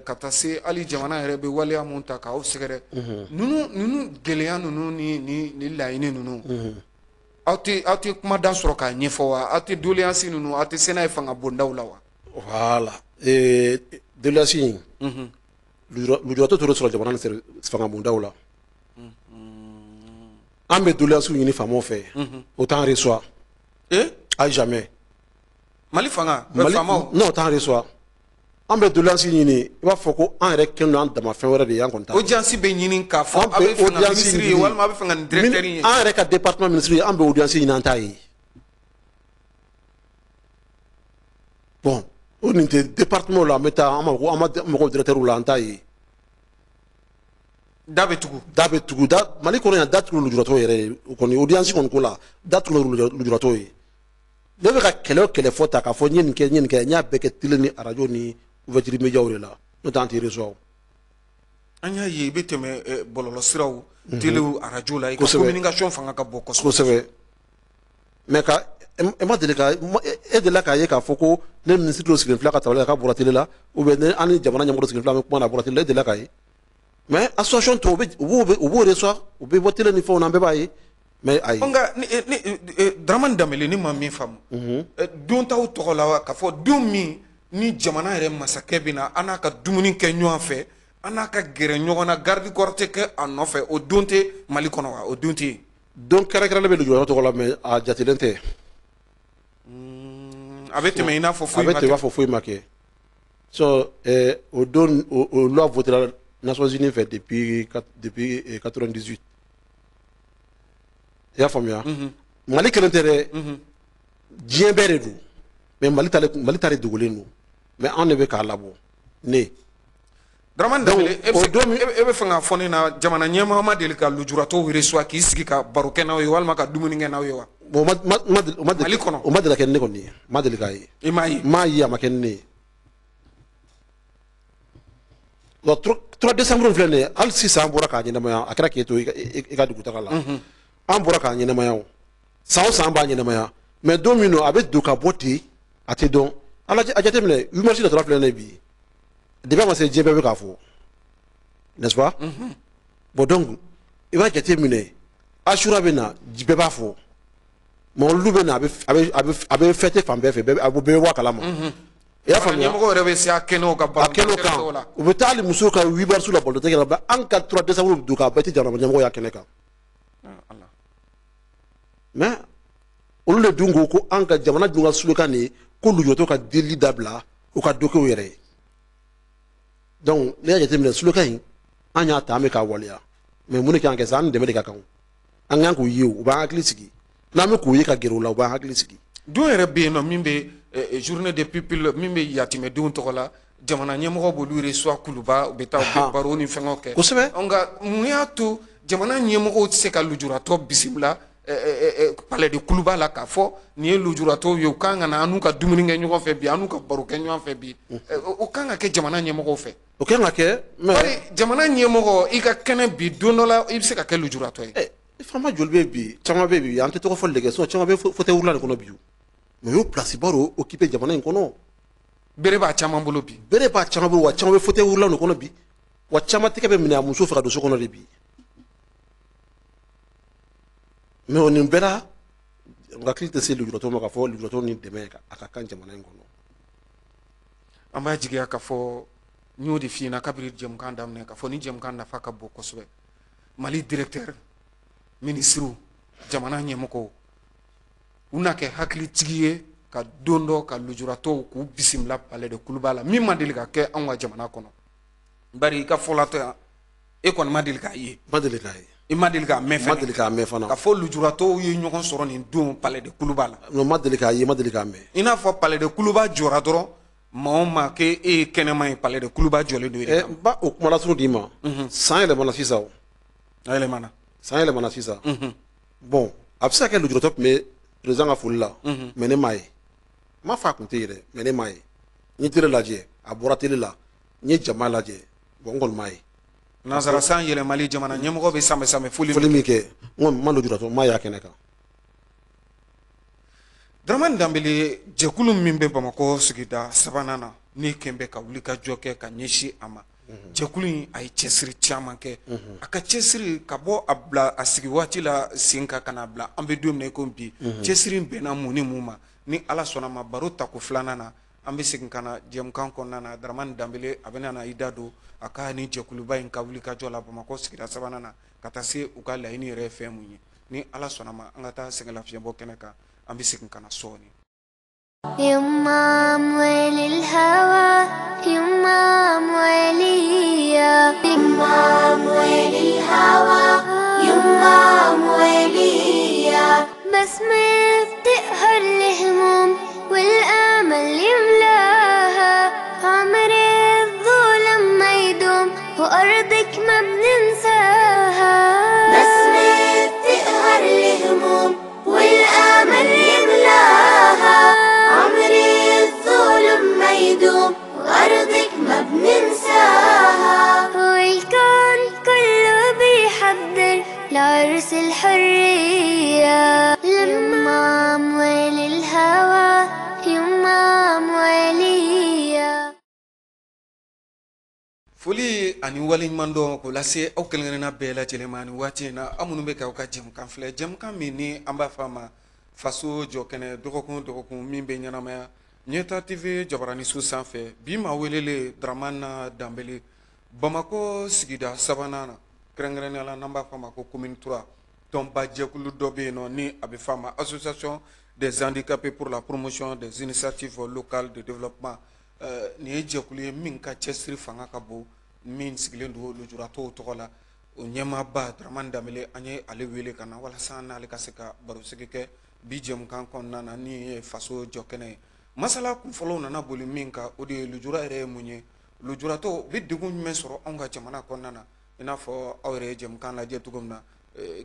ka taa se hali jamana yɛrɛ bɛ waleya mun ta k'aw sɛgɛrɛ, ninnu gɛlɛya ninnu ni laɲini ninnu, aw tɛ kuma da sɔrɔ k'a ɲɛfɔ wa? Aw tɛ doléance ninnu, aw tɛ se n'a ye fanga bondaw la wa? Voilà, doléance in, lujuratɔ t'o sɔrɔ jamana ni fanga bondaw la. An bɛ doléance ɲini faamaw fɛ, o t'an reçoit. Ah, jamais. Mali fanga faamaw? Non, o t'an reçoit. An bɛ doléance ɲini, i b'a fɔ ko an yɛrɛ kɛlen don an dama fɛn wɛrɛ de ye, an kɔni t'a. Audience bɛ ɲini k'a fɔ a bɛ fɛ ka ministre ye walima a bɛ fɛ ka nin directeur ye. An yɛrɛ ka département ministre ye, an bɛ audience ɲini, an t'a ye. Bon, o nin tɛ département la, an bɛ taa an mago directeur la, an t'a ye. Da bɛ tugu. Da bɛ tugu, da Mali kɔnɔ yan, da tugu lujuratɔw yɛrɛ ye, o kɔni audience kɔni ko la, da tugu lujuratɔw ye. Ne bɛ ka kɛlɛ o kɛlɛ fɔ ta k'a fɔ n ye nin kɛ, n ye nin kɛ, n y'a bɛɛ kɛ télé ni radio ni ouverture médiaw de la, n'o tɛ an tɛ reçoit. An y'a ye i bɛ tɛmɛ bɔlɔlɔsiraw, téléw, radio la, i ka communication fanga ka bon kosɛbɛ. Kosɛbɛ. Mais ka e ma deli ka e delila k'a ye k'a fɔ ko ne ministre dɔ sigilen filɛ ka tabali la k'a bɔra télé la, ou bien ne an ni jamana ɲɛmɔgɔ dɔ sigilen filɛ an bɛ kuma na a bɔra télé la, e delila k'a ye? Mais association tɔw u b'o reçoit, u bɛ bɔ télé ni fɛnw na, an bɛɛ b'a ye. Mais ayi. Nka ni Dramane Dembele, ni ma min faamu, don t'aw tɔgɔ la wa k'a fɔ don min ni jamana yɛrɛ masakɛ bɛ na, an n'a ka dumuni kɛ ɲɔgɔn fɛ, an n'a ka gɛrɛ ɲɔgɔn na, garde corps tɛ kɛ a nɔfɛ, o don tɛ Mali kɔnɔ wa? O don tɛ yen. Don kɛrɛnkɛrɛnlen bɛ lujuratɔ tɔgɔ la, mais a jatelen tɛ. A bɛ tɛmɛ i n'a fɔ foyi ma kɛ. A bɛ tɛmɛ i b'a fɔ foyi ma kɛ. So o don o loi votera Nations Unies fɛ depuis 98. I y'a faamuya? Mali kelen tɛ dɛ, diɲɛ bɛɛ de don, mais Mali ta de dogolen don, mais anw de bɛ k'a labɔ ne. Dramane Dembele, e bɛ fɛ k'a fɔ ne na jamana ɲɛmaa ma deli ka lujuratɔw reçoit k'i sigi ka baro kɛ n'aw ye walima ka dumuni kɛ n'aw ye wa? Bon, Mali kɔnɔ. O ma deli ka kɛ ne kɔni ye, n ma deli k'a ye. I m'a ye? N m'a ye, a ma kɛ ne ye. Wa 3 décembre filɛ nin ye, hali sisan an bɔra k'a ɲɛnamaya, a kɛra k'e to i ka dugutaga la. An bɔra k'a ɲɛnamaya o. San o san an b'a ɲɛnamaya, mais don min don a bɛ don ka bɔ ten, a tɛ dɔn. A jateminɛ, 8 mars natɔla filɛ nin ye bi. Depuis a ma se, diɲɛ bɛɛ bɛ k'a fɔ, n'est-ce pas? Bon, donc i b'a jateminɛ, Asura bɛ na, bɛɛ b'a fɔ. Mawuludu bɛ na, a bɛ fêter fan bɛɛ fɛ, bɛɛ bɛ bɔ a kalama. I y'a faamuya? Ɲɛmɔgɔ yɛrɛ bɛ se a kɛnɛw kan. A kɛnɛw kan, u bɛ taa hali musow ka 8 mars la balontan kɛ, an ka 3 décembre don k'a bɛɛ tɛ jamana ɲɛmɔgɔ y'a kɛnɛ kan. Mais olu de dun ko ko an ka jamana dun ka slogan de ye ko lujuratɔw ka delili dabila, u ka dɔ kɛ u yɛrɛ ye. Donc ne y'a jateminɛ, slogan in an y'a ta, an bɛ k'a waleya, mais mun de kan ka kɛ sa? An ni dɛmɛ de ka kan. An kan k'u ye, u b'an hakili sigi. N'an bɛ k'u ye ka gɛrɛ u la, u b'an hakili sigi. Don yɛrɛ bɛ yen nɔ min bɛ journée des pupilles, min bɛ yatimɛdenw tɔgɔ la, jamana ɲɛmɔgɔ b'olu reçoit Kuluba, u bɛ taa, u bɛ baro ni fɛngɛw kɛ. Kosɛbɛ. Nka mun y'a to jamana ɲɛmɔgɔw tɛ se ka lujuratɔ bisimila palais de Kuluba la, k'a fɔ nin ye lujuratɔw ye, u kan ka na an n'u ka dumuni kɛ ɲɔgɔn fɛ bi, an n'u ka baro kɛ ɲɔgɔn fɛ bi? O kan ka kɛ jamana ɲɛmɔgɔw fɛ. O kan ka kɛ, mais bari jamana ɲɛmɔgɔ, i ka kɛnɛ bi, don dɔ la i bɛ se ka kɛ lujuratɔ ye. Faama joli bɛ bi, caman bɛ bi, an tɛ tɔgɔ fɔli de kɛ, sinon caman bɛ fauteuil roulant de kɔnɔ bi, mais u y'o place ba de occupé jamana in kɔnɔ. Bere b'a caman bolo bi. Bere b'a caman bolo, wa caman bɛ fauteuil roulant de kɔnɔ bi, wa caman tɛgɛ bɛ minɛ a muso fɛ ka don so kɔnɔ de bi. Mais o nin bɛɛ la, n hakili tɛ se lujuratɔ ma k'a fɔ lujuratɔ ni dɛmɛ a ka kan jamana in kɔnɔ. An b'a jigiya k'a fɔ, n y'o de f'i ɲɛna kabini jɛmukan daminɛ, k'a fɔ ni jɛmukan nafa ka bon kosɛbɛ. Mali directeur, ministre, jamana ɲɛmɔgɔw, u na kɛ hakilitigi ye ka don dɔ ka lujuratɔw k'u bisimila palais de Kuluba la, min ma deli ka kɛ anw ka jamana kɔnɔ. Bari i ka fɔlatɔ yan, e kɔni ma deli k'a ye. Ma deli k'a ye. I ma deli k'a mɛn fana. Ma deli k'a mɛn fana. Ka fɔ lujuratɔw ye ɲɔgɔn sɔrɔ nin don palais de Kuluba la. Non, ma deli k'a ye, ma deli k'a mɛn. I n'a fɔ palais de Kuluba jɔra dɔrɔn, maa o maa k'e ye kɛnɛma ye, palais de Kuluba jɔlen don e de kama. N b'a o kuma lasuru d'i ma. San yɛlɛmana sisan o. A yɛlɛmana. San yɛlɛmana sisan. Bon, a bɛ se ka kɛ lujuratɔ tun bɛ président ka foli la, mais ne m'a ye. N m'a fɔ a kun tɛ yen dɛ, mais ne m'a ye. N ye télé lajɛ, a bɔra télé la, n ye jama lajɛ, bon, n kɔni m'a ye. Nansara san yɛlɛmali, jamana ɲɛmɔgɔ bɛ sanbɛ sanbɛ foli min kɛ, n kɔni ma lujuratɔ, n m'a ye a kɛnɛ kan. Dramane Danbele, jɛkulu min bɛ Bamakɔ sigida sabanan na, ni kɛn bɛ ka wuli ka jɔ kɛ ka ɲɛsin a ma, jɛkulu in a ye cɛsiri caman kɛ. A ka cɛsiri ka bɔ a bila a sigi waati la sen kan ka na bila an bɛ don min na i ko bi, cɛsiri in bɛnna mun ni mun ma? Ni Ala sɔnna ma, baro tako filanan na, an bɛ segin ka na jɛmukan kɔnɔna na. Dramane Danbele, a bɛna na i da don a ka ni jɛkuluba in ka wuli ka jɔ la Bamakɔ sigida sabanan na, ka taa se u ka laɲini yɛrɛ ye fɛn mun ye. Ni Ala sɔnna ma, an ka taa sɛgɛnlafiɲɛbɔ kɛnɛ kan, an bɛ segin ka na sɔɔni. يما أموال الهوى، يما أموالية، يما أموال الهوى، يما أموالية، بسمة بتقهر الهموم والأمل يملاها، عمر الظلم ما يدوم وأرضك ما بننساها، بسمة بتقهر الهموم والأمل يملاها، عمر الظلم ما يدوم وأرضك ما بننساها، والكون كله بيحضر لعرس الحرية، لما أموال الهوى، يما أموالية. Foli ani waleɲuman dɔn k'o lase aw kelen-kelenna bɛɛ lajɛlen ma nin waati in na, aw minnu bɛ k'aw ka jɛmukan filɛ, jɛmukan min ni an b'a fɔ a ma Faso jɔ kɛnɛ, dɔgɔkun dɔgɔkun min bɛ ɲɛnamaya Ɲɛta TV jabaraniso sanfɛ. Bi maa welelen Dramane Danbele, Bamakɔ sigida sabanan na, kɛrɛnkɛrɛnnenya la n'an b'a fɔ a ma ko commune 3, tɔnba jɛkulu dɔ bɛ yen nɔ ni a bɛ fɔ a ma association des handicapés pour la promotion des initiatives locales de développement. Nin ye jɛkulu ye min ka cɛsiri fanga ka bon, min sigilen don lujuratɔw tɔgɔ la. O ɲɛmaaba Dramane Danbele, an ye ale wele ka na walasa n'ale ka se ka barosigi kɛ bi jɛmukan kɔnɔna na ni ye faso jɔ kɛnɛ ye. Masala kunfɔlɔw nana boli min kan, o de ye lujura yɛrɛ ye mun ye, lujuratɔw bɛ degun jumɛn sɔrɔ anw ka jamana kɔnɔna na. I n'a fɔ aw yɛrɛ ye jɛmukan lajɛ cogo min na,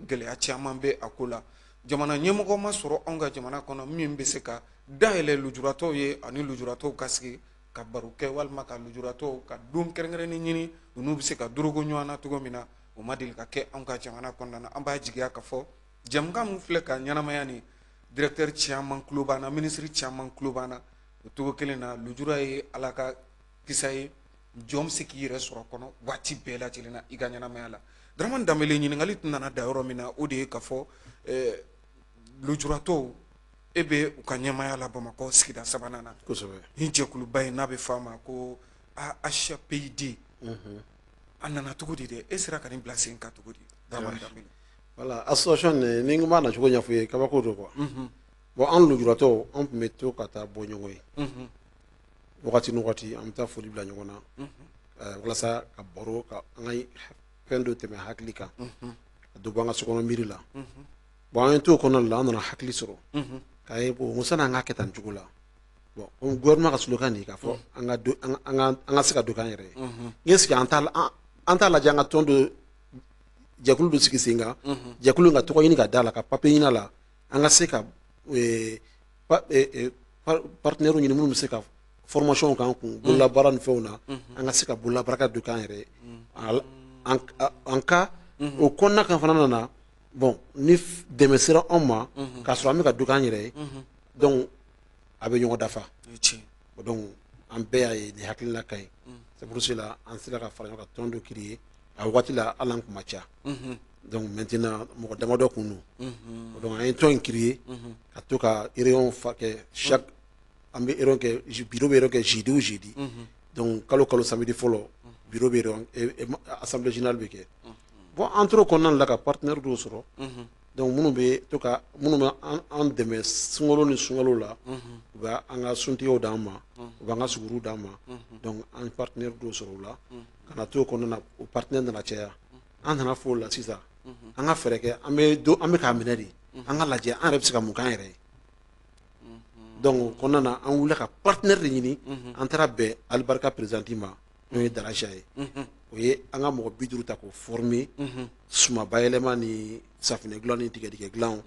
gɛlɛya caman bɛ a ko la. Jamana ɲɛmɔgɔ ma sɔrɔ anw ka jamana kɔnɔ min bɛ se ka dayɛlɛ lujuratɔw ye ani lujuratɔw ka sigi ka baro kɛ, walima ka lujuratɔw ka don kɛrɛnkɛrɛnnen ɲini u n'u bɛ se ka dorogo ɲɔgɔn na cogo min na. O ma deli ka kɛ anw ka jamana kɔnɔna na. An b'a jigiya k'a fɔ jɛmukan min filɛ ka ɲɛnamaya ni directeur caman tulo b'an na, ministre caman tulo b'an na. O cogo kelen na, lujura ye Ala ka kisa ye, jɔn bɛ se k'i yɛrɛ sɔrɔ kɔnɔ waati bɛɛ lajɛlen na i ka ɲɛnamaya la. Dramane Danbele, ɲininkali tun nana da yɔrɔ min na, o de ye k'a fɔ lujuratɔw E bɛ u ka ɲɛmaaya la Bamakɔ sigida sabanan na. Kosɛbɛ. Ni jɛkuluba in n'a bɛ f'a ma ko AHPID, a nana cogo di dɛ? E sera ka nin bila sen kan cogo di, Dramane Danbele? Voilà, association nin, ni n b'a nacogo ɲɛfɔ i ye, kabako don quoi. Bon, an lujuratɔw, an tun bɛ to ka taa bɔ ɲɔgɔn ye wagati ni wagati, an bɛ taa foli bila ɲɔgɔn na walasa ka baro ka an ka fɛn dɔ tɛmɛ hakili kan, ka dɔ bɔ an ka sokɔnɔ miiri la. Bon, an ye t'o kɔnɔna la, an nana hakili sɔrɔ k'a ye, bon, sani an k'a kɛ tan cogo la, bon, komi gouvernement ka slogan de ye k'a fɔ an ka an ka se ka dɔ k'an yɛrɛ ye, n est-ce que an t'a lajɛ an ka tɔn dɔ, jɛkulu dɔ sigi sen kan, jɛkulu in ka tɔgɔ ɲini ka d'a la, ka papier ɲini a la, an ka se ka partenaire ɲini minnu bɛ se ka formation k'an kun bololabaara ni fɛnw na, an ka se ka bololabaara dɔ k'an yɛrɛ ye en cas o kɔnɔna kan fana nana. Bon, ni dɛmɛ sera anw ma k'a sɔrɔ an bɛ ka dɔ k'an yɛrɛ ye, donc a bɛ ɲɔgɔn dafa. Donc an bɛɛ y'a ye nin hakilina ka ɲi. C'est pour cela an sera ka fara ɲɔgɔn kan, tɔn dɔ créer. A waati la, hali an kun ma ca, donc maintenant mɔgɔ damadɔ kun don. Donc an ye tɔn in créer ka to ka réunion fa kɛ chaque, an bɛ réunion kɛ, bureau bɛ réunion kɛ jeudi o jeudi. Donc kalo kalo samedi fɔlɔ, bureau bɛ réunion, assemblée générale bɛ kɛ. Bon, an tora o kɔnɔna la ka partenaire dɔw sɔrɔ, donc minnu bɛ to ka minnu bɛ an dɛmɛ sunkalo ni sunkalo la, u bɛ an ka suntigɛw d'an ma, u b'an ka suguru d'an ma. Donc an ye partenaire dɔw sɔrɔ o la ka na to o kɔnɔna na. O partenaire nana caya, an nana fɔ o la sisan an ka fɛɛrɛ kɛ, an bɛ don, an bɛ k'a minɛ de, an ka lajɛ an yɛrɛ bɛ se ka mun k'an yɛrɛ ye. Donc o kɔnɔna na, an wulila ka partenaire de ɲini. An taara bɛn Alibarika président ma, n'o ye Darasha ye. O ye an ka mɔgɔ 50 ta k'o former suma bayɛlɛma ni safinɛ dilan ni tigɛdɛgɛ dilan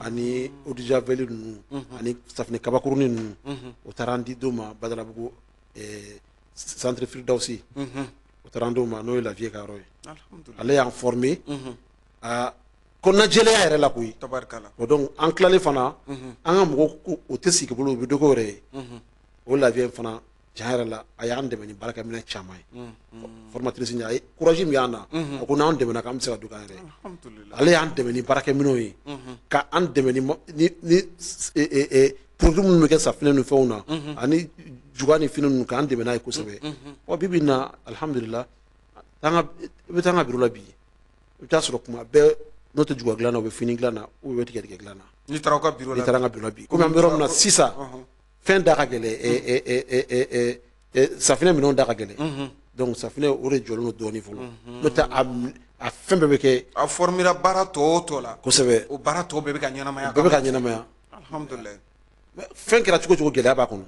ani eau de javel ninnu ani safinɛ kabakurunin ninnu. O taara an di dɔ ma Badalabugu, centre Firidawusi. O taara an d'o ma, n'o ye Lafiye ka yɔrɔ ye. Ale y'an former a kɔnɔnajɛlenya yɛrɛ la koyi. Bon, donc an tilalen fana, an ka mɔgɔw ko o tɛ sigi bolo, u bɛ dɔ k'o yɛrɛ ye. O Lafiye fana, tiɲɛ yɛrɛ la, a y'an dɛmɛ ni baarakɛminɛn caman ye. Formatrice a ye courage min y'an na, a ko n'an dɛmɛna k'an bɛ se ka dɔ k'an yɛrɛ ye. Ale y'an dɛmɛ ni baarakɛminɛnw ye, ka an dɛmɛ ni produit minnu bɛ kɛ safinɛ ni fɛnw na ani juga ni fini ninnu, k'an dɛmɛ n'a ye kosɛbɛ. Ɔ, bi bi in na, alihamudulila, an ka i bɛ taa an ka bureau la bi, i bɛ taa sɔrɔ kuma bɛɛ, n'o tɛ juga dilan na, u bɛ fini dilan na, u bɛ tigɛdɛgɛ dilan na. N'i taara aw ka bureau la? N'i taara an ka bureau la bi, komi an bɛ yɔrɔ min na sisan, fɛn da ka gɛlɛn, safinɛ minɛnw da ka gɛlɛn. Donc safinɛ o de jɔlen don dɔɔnin fɔlɔ, n'o tɛ a fɛn bɛɛ bɛ kɛ. A formera baara tɔ o tɔ la. Kosɛbɛ. O baara tɔ bɛɛ bɛ ka ɲɛnamaya. Bɛɛ bɛ ka ɲɛnamaya. Alhamdulilayi. Fɛn kɛra cogo cogo, gɛlɛya b'a kɔnɔ.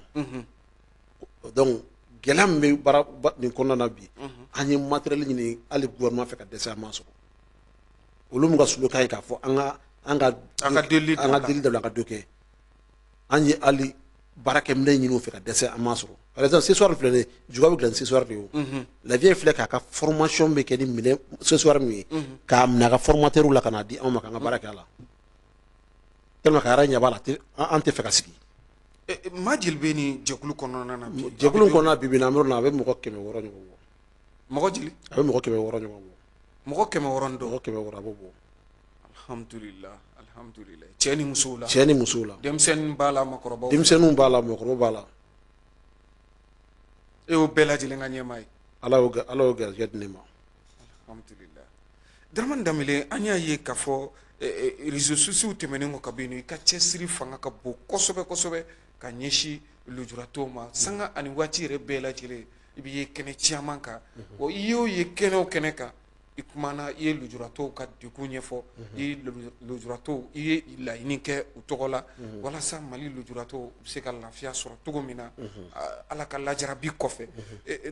Donc gɛlɛya min bɛ baara nin kɔnɔna na bi, an ye matériel ɲini hali gouvernement fɛ ka dɛsɛ, an m'a sɔrɔ. Olu min ka slogan ye k'a fɔ an ka an ka delili. An ka delili dabila, an ka dɔ kɛ. An ye hali baarakɛminɛn ɲini u fɛ ka dɛsɛ, an m'a sɔrɔ. Par exemple, séchoir filɛ nin ye, juga bɛ dilan ni séchoir de ye. O Lafiya filɛ k'a ka formation bɛ kɛ ni minɛn séchoir min ye, k'a minɛ a ka formateur la ka n'a di anw ma k'an ka baara kɛ a la, tellement que a yɛrɛ ɲɛ b'a la, an tɛ fɛ ka sigi. Maa jeli bɛ nin jɛkulu kɔnɔna na bi? Jɛkulu in kɔnɔna bi bi in na, an bɛ yɔrɔ min na, a bɛ mɔgɔ 600 ɲɔgɔn bɔ. Mɔgɔ jeli? A bɛ mɔgɔ 600 ɲɔgɔn bɔ. Mɔgɔ 600 ni dɔ? Mɔgɔ 600, a b'o bɔ. Alhamdulillah, alhamdulillah. Cɛ ni musow la? Cɛ ni musow la. Denmisɛnnin b'a la, makɔrɔbaw? Denmisɛnninw b'a la, mɔgɔkɔrɔbaw b'a la. E y'o bɛɛ lajɛlen ka ɲɛmaa ye? Ala y'o garijɛgɛ di ne ma. Alhamdulillah. Dramane Danbele, an y'a ye k'a fɔ réseaux sociaux tɛmɛnen kɔ ka bɔ yen nɔ, i ka cɛsiri fanga ka bon kosɛbɛ kosɛbɛ ka ɲɛsin lujuratɔw ma. Sanga ani waati yɛrɛ bɛɛ lajɛlen, i bɛ ye kɛnɛ caman kan. Wa i y'o ye kɛnɛ o kɛnɛ kan, i kumana, i ye lujuratɔw ka degun ɲɛfɔ, i ye lujuratɔw, i ye laɲini kɛ u tɔgɔ la walasa Mali lujuratɔw u bɛ se ka lafiya sɔrɔ cogo min na Ala ka lajarabi kɔfɛ.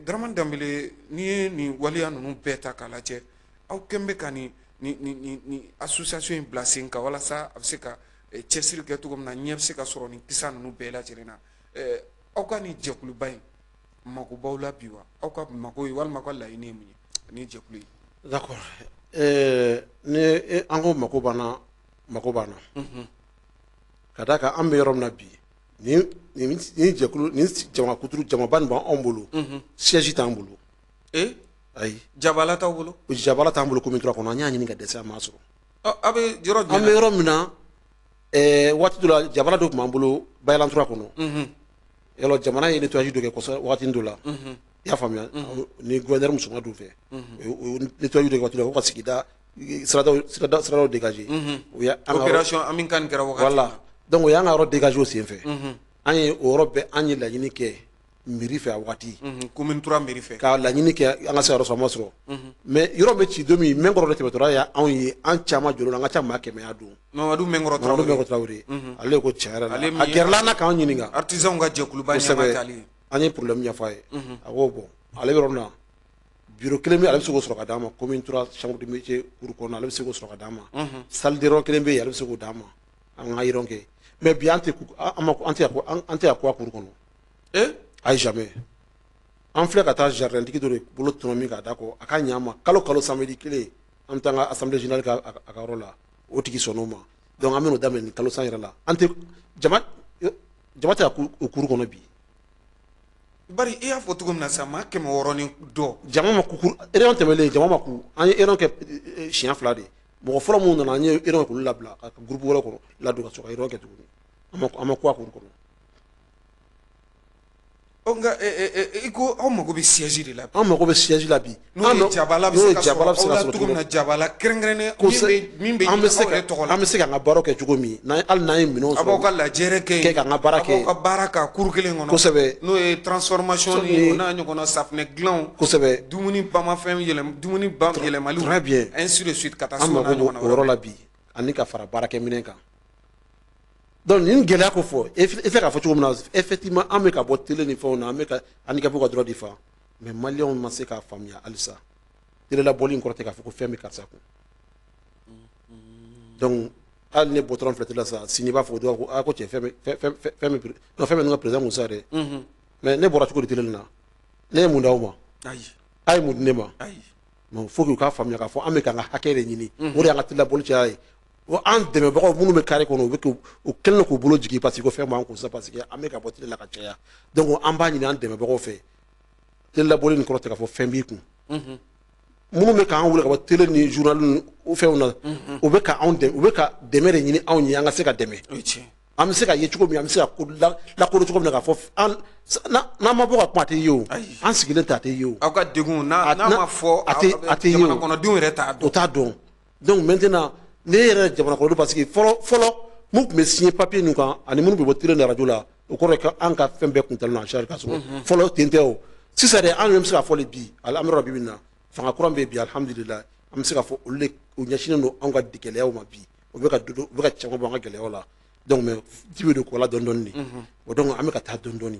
Dramane Danbele, n'i ye nin waleya ninnu bɛɛ ta k'a lajɛ, aw kɛn bɛ ka nin association in bila sen kan walasa a bɛ se ka cɛsiri kɛ cogo min na, ɲɛ bɛ se ka sɔrɔ nin kisa ninnu bɛɛ lajɛlen na. Aw ka nin jɛkuluba in mako b'aw la bi wa? Aw ka mako ye walima aw ka laɲini ye mun ye nin jɛkulu in? D'accord, ni an ko mako b'an na, mako b'an na, ka d'a kan an bɛ yɔrɔ min na bi, nin jɛkulu nin jama kuturu jamaba nin b'anw bolo, siège t'an bolo. Ayi. Jabala t'aw bolo? Jabala t'an bolo commune 3 kɔnɔ. An y'a ɲini ka dɛsɛ, an m'a sɔrɔ. Aw bɛ yɔrɔ jumɛn? An bɛ yɔrɔ min na, Waati dɔ la jamana dɔ tun b'an bolo Bayalantura kɔnɔ. Yɔrɔ jamana ye nettoyage dɔ kɛ kɔsɛbɛ waati dɔ la. I y'a faamuya, ni gouverneur musoman dun fɛ, o nettoyage dɔ kɛ waati dɔ la, ko ka sigida siradaw dégager. O ye an ka opération Amikan kɛra wagati. Voilà, donc o y'an ka yɔrɔ dégager o sen fɛ. An ye o yɔrɔ bɛɛ, an ye laɲini kɛ mairie fɛ a waati. Commune 3 mairie fɛ. Ka laɲini kɛ an ka se ka yɔrɔ sɔrɔ, an ma sɔrɔ. Mais yɔrɔ bɛ ci don min, Mɛnkɔrɔ de tɛmɛtɔla y'anw ye, an caman jɔlen, an ka ca maa 100 y'a don. Mamadu Mɛnkɔrɔ Mamadu Mɛnkɔrɔ Tarawele. Ale ko tiɲɛ yɛrɛ la, a gɛrɛla an na k'an ɲininka. Artisanw ka jɛkuluba ɲɛmaa t'ale ye. An ye problème ɲɛfɔ a ye. A ko bon, ale bɛ yɔrɔ min na, bureau kelen bɛ, ale bɛ se k'o sɔrɔ ka d'an ma commune 3 chambre de métier cour kɔnɔ, ale bɛ se k'o sɔrɔ ka d'an ma. Salle de réunion kelen bɛ yen, ale bɛ se k'o d'an ma, an ka réunion kɛ. Mais bi an tɛ an tɛ a ko a cour kɔnɔ. Ayi, jamais. An filɛ ka taa jardin tigi dɔ de bolo tɔnɔ min k'a da kɔ, a ka ɲɛ an ma kalo kalo samedi kelen, an bɛ taa an ka assemblée générale kɛ a ka yɔrɔ la, o tigi sɔnn'o ma. Donc an bɛn'o daminɛ nin kalo san yɛrɛ la. An tɛ jama tɛ a o cour kɔnɔ bi. Bari i y'a fɔ cogo min na sisan, maa 600 ni dɔ. Jama ma ku, réunion tɛmɛnen jama ma ku, an ye réunion kɛ siɲɛ 2 de. Mɔgɔ fɔlɔ minnu nana, an ye réunion k'olu labila ka groupe wɛrɛ kɔnɔ ladon ka sɔrɔ ka réunion kɛ tuguni. An ma ku a cour kɔnɔ. Nka i ko aw mago bɛ siège de la. An mago bɛ siège la bi. N'o ye jabala bɛ se ka sɔrɔ aw la cogo min na, jabala kɛrɛnkɛrɛnnen min bɛ aw yɛrɛ tɔgɔ la. An bɛ se k'an ka baaraw kɛ cogo min na, hali n'an ye minɛnw sɔrɔ. A b'aw ka lajɛrɛ kɛ yen, k'an ka baara kɛ. A b'aw ka baara k'a cour kelen kɔnɔ. Kosɛbɛ. N'o ye transformation ni o n'a ɲɔgɔnna safunɛ dilanw. Kosɛbɛ. Dumuni bamafɛn yɛlɛm, dumuni ba yɛlɛmaliw. Très bien. Ainsi de suite ka taa se o n'a ɲɔgɔnna. An mago b'o yɔrɔ la bi, ani ka fara baarakɛminɛn kan. Donc nin gɛlɛya ko fɔ, e fɛ k'a fɔ cogo min na, effectivement an bɛ ka bɔ télé ni fɛnw na, an bɛ ka handicapé ka droit di fan, mais maliyɛnw ma se k'a faamuya halisa. Télé labɔli in kɔrɔ tɛ k'a fɔ ko fɛn bɛ karisa kun. Donc hali ne bɔtɔla filɛ télé la sisan, sini i b'a fɔ dɔw ko aa ko cɛ fɛn bɛ non fɛn bɛ ninnu ka président kun sa dɛ. Mais ne bɔra cogo di télé nin na? Ne ye mun d'aw ma? Ayi. A ye mun di ne ma? Ayi. Mais faut que u k'a faamuya k'a fɔ an bɛ k'an ka hakɛ de ɲini. O de y'an ka télé labɔli caya ye. An dɛmɛbagaw minnu bɛ carré kɔnɔ, u bɛ u kɛlen k'u bolo jigin parce que ko fɛn b'an kun sisan, parce que an bɛ ka bɔ télé la ka caya. Donc an b'a ɲini an dɛmɛbagaw fɛ, télé labɔli nin kɔrɔ tɛ k'a fɔ fɛn b'i kun. Minnu bɛ k'an wele ka bɔ télé ni journal ni fɛnw na, u bɛ ka anw dɛmɛ, u bɛ ka dɛmɛ de ɲini anw ye an ka se ka dɛmɛ. An bɛ se ka ye cogo min, an bɛ se ka lakodɔn cogo min na k'a fɔ an n'an ma bɔ ka kuma a tɛ ye o, an sigilen tɛ a tɛ ye o. Aw ka degun n'a ma fɔ a tɛ ye o, jamana kɔnɔdenw yɛrɛ t'a dɔn. O t'a dɔn. Donc maintenant ne yɛrɛ jamana kɔnɔdenw, parce que fɔlɔ fɔlɔ mun tun bɛ signer papier ninnu kan ani minnu bɛ bɔ télé ni radio la, o kɔrɔ ye k'an ka fɛn bɛɛ kun talen don en charge ka sɔrɔ fɔlɔ ten tɛ o. Sisan dɛ, an yɛrɛ bɛ se k'a fɔ de bi, an bɛ yɔrɔ bi min na, fanga kura min bɛ bi, alihamudulilayi, an bɛ se k'a fɔ olu de u ɲɛsinnen don anw ka gɛlɛyaw ma bi, u bɛ ka caman bɔ an ka gɛlɛyaw la. Donc mais ji bɛ don kɔ la dɔɔni dɔɔni de. O donc an bɛ ka taa dɔɔni dɔɔni.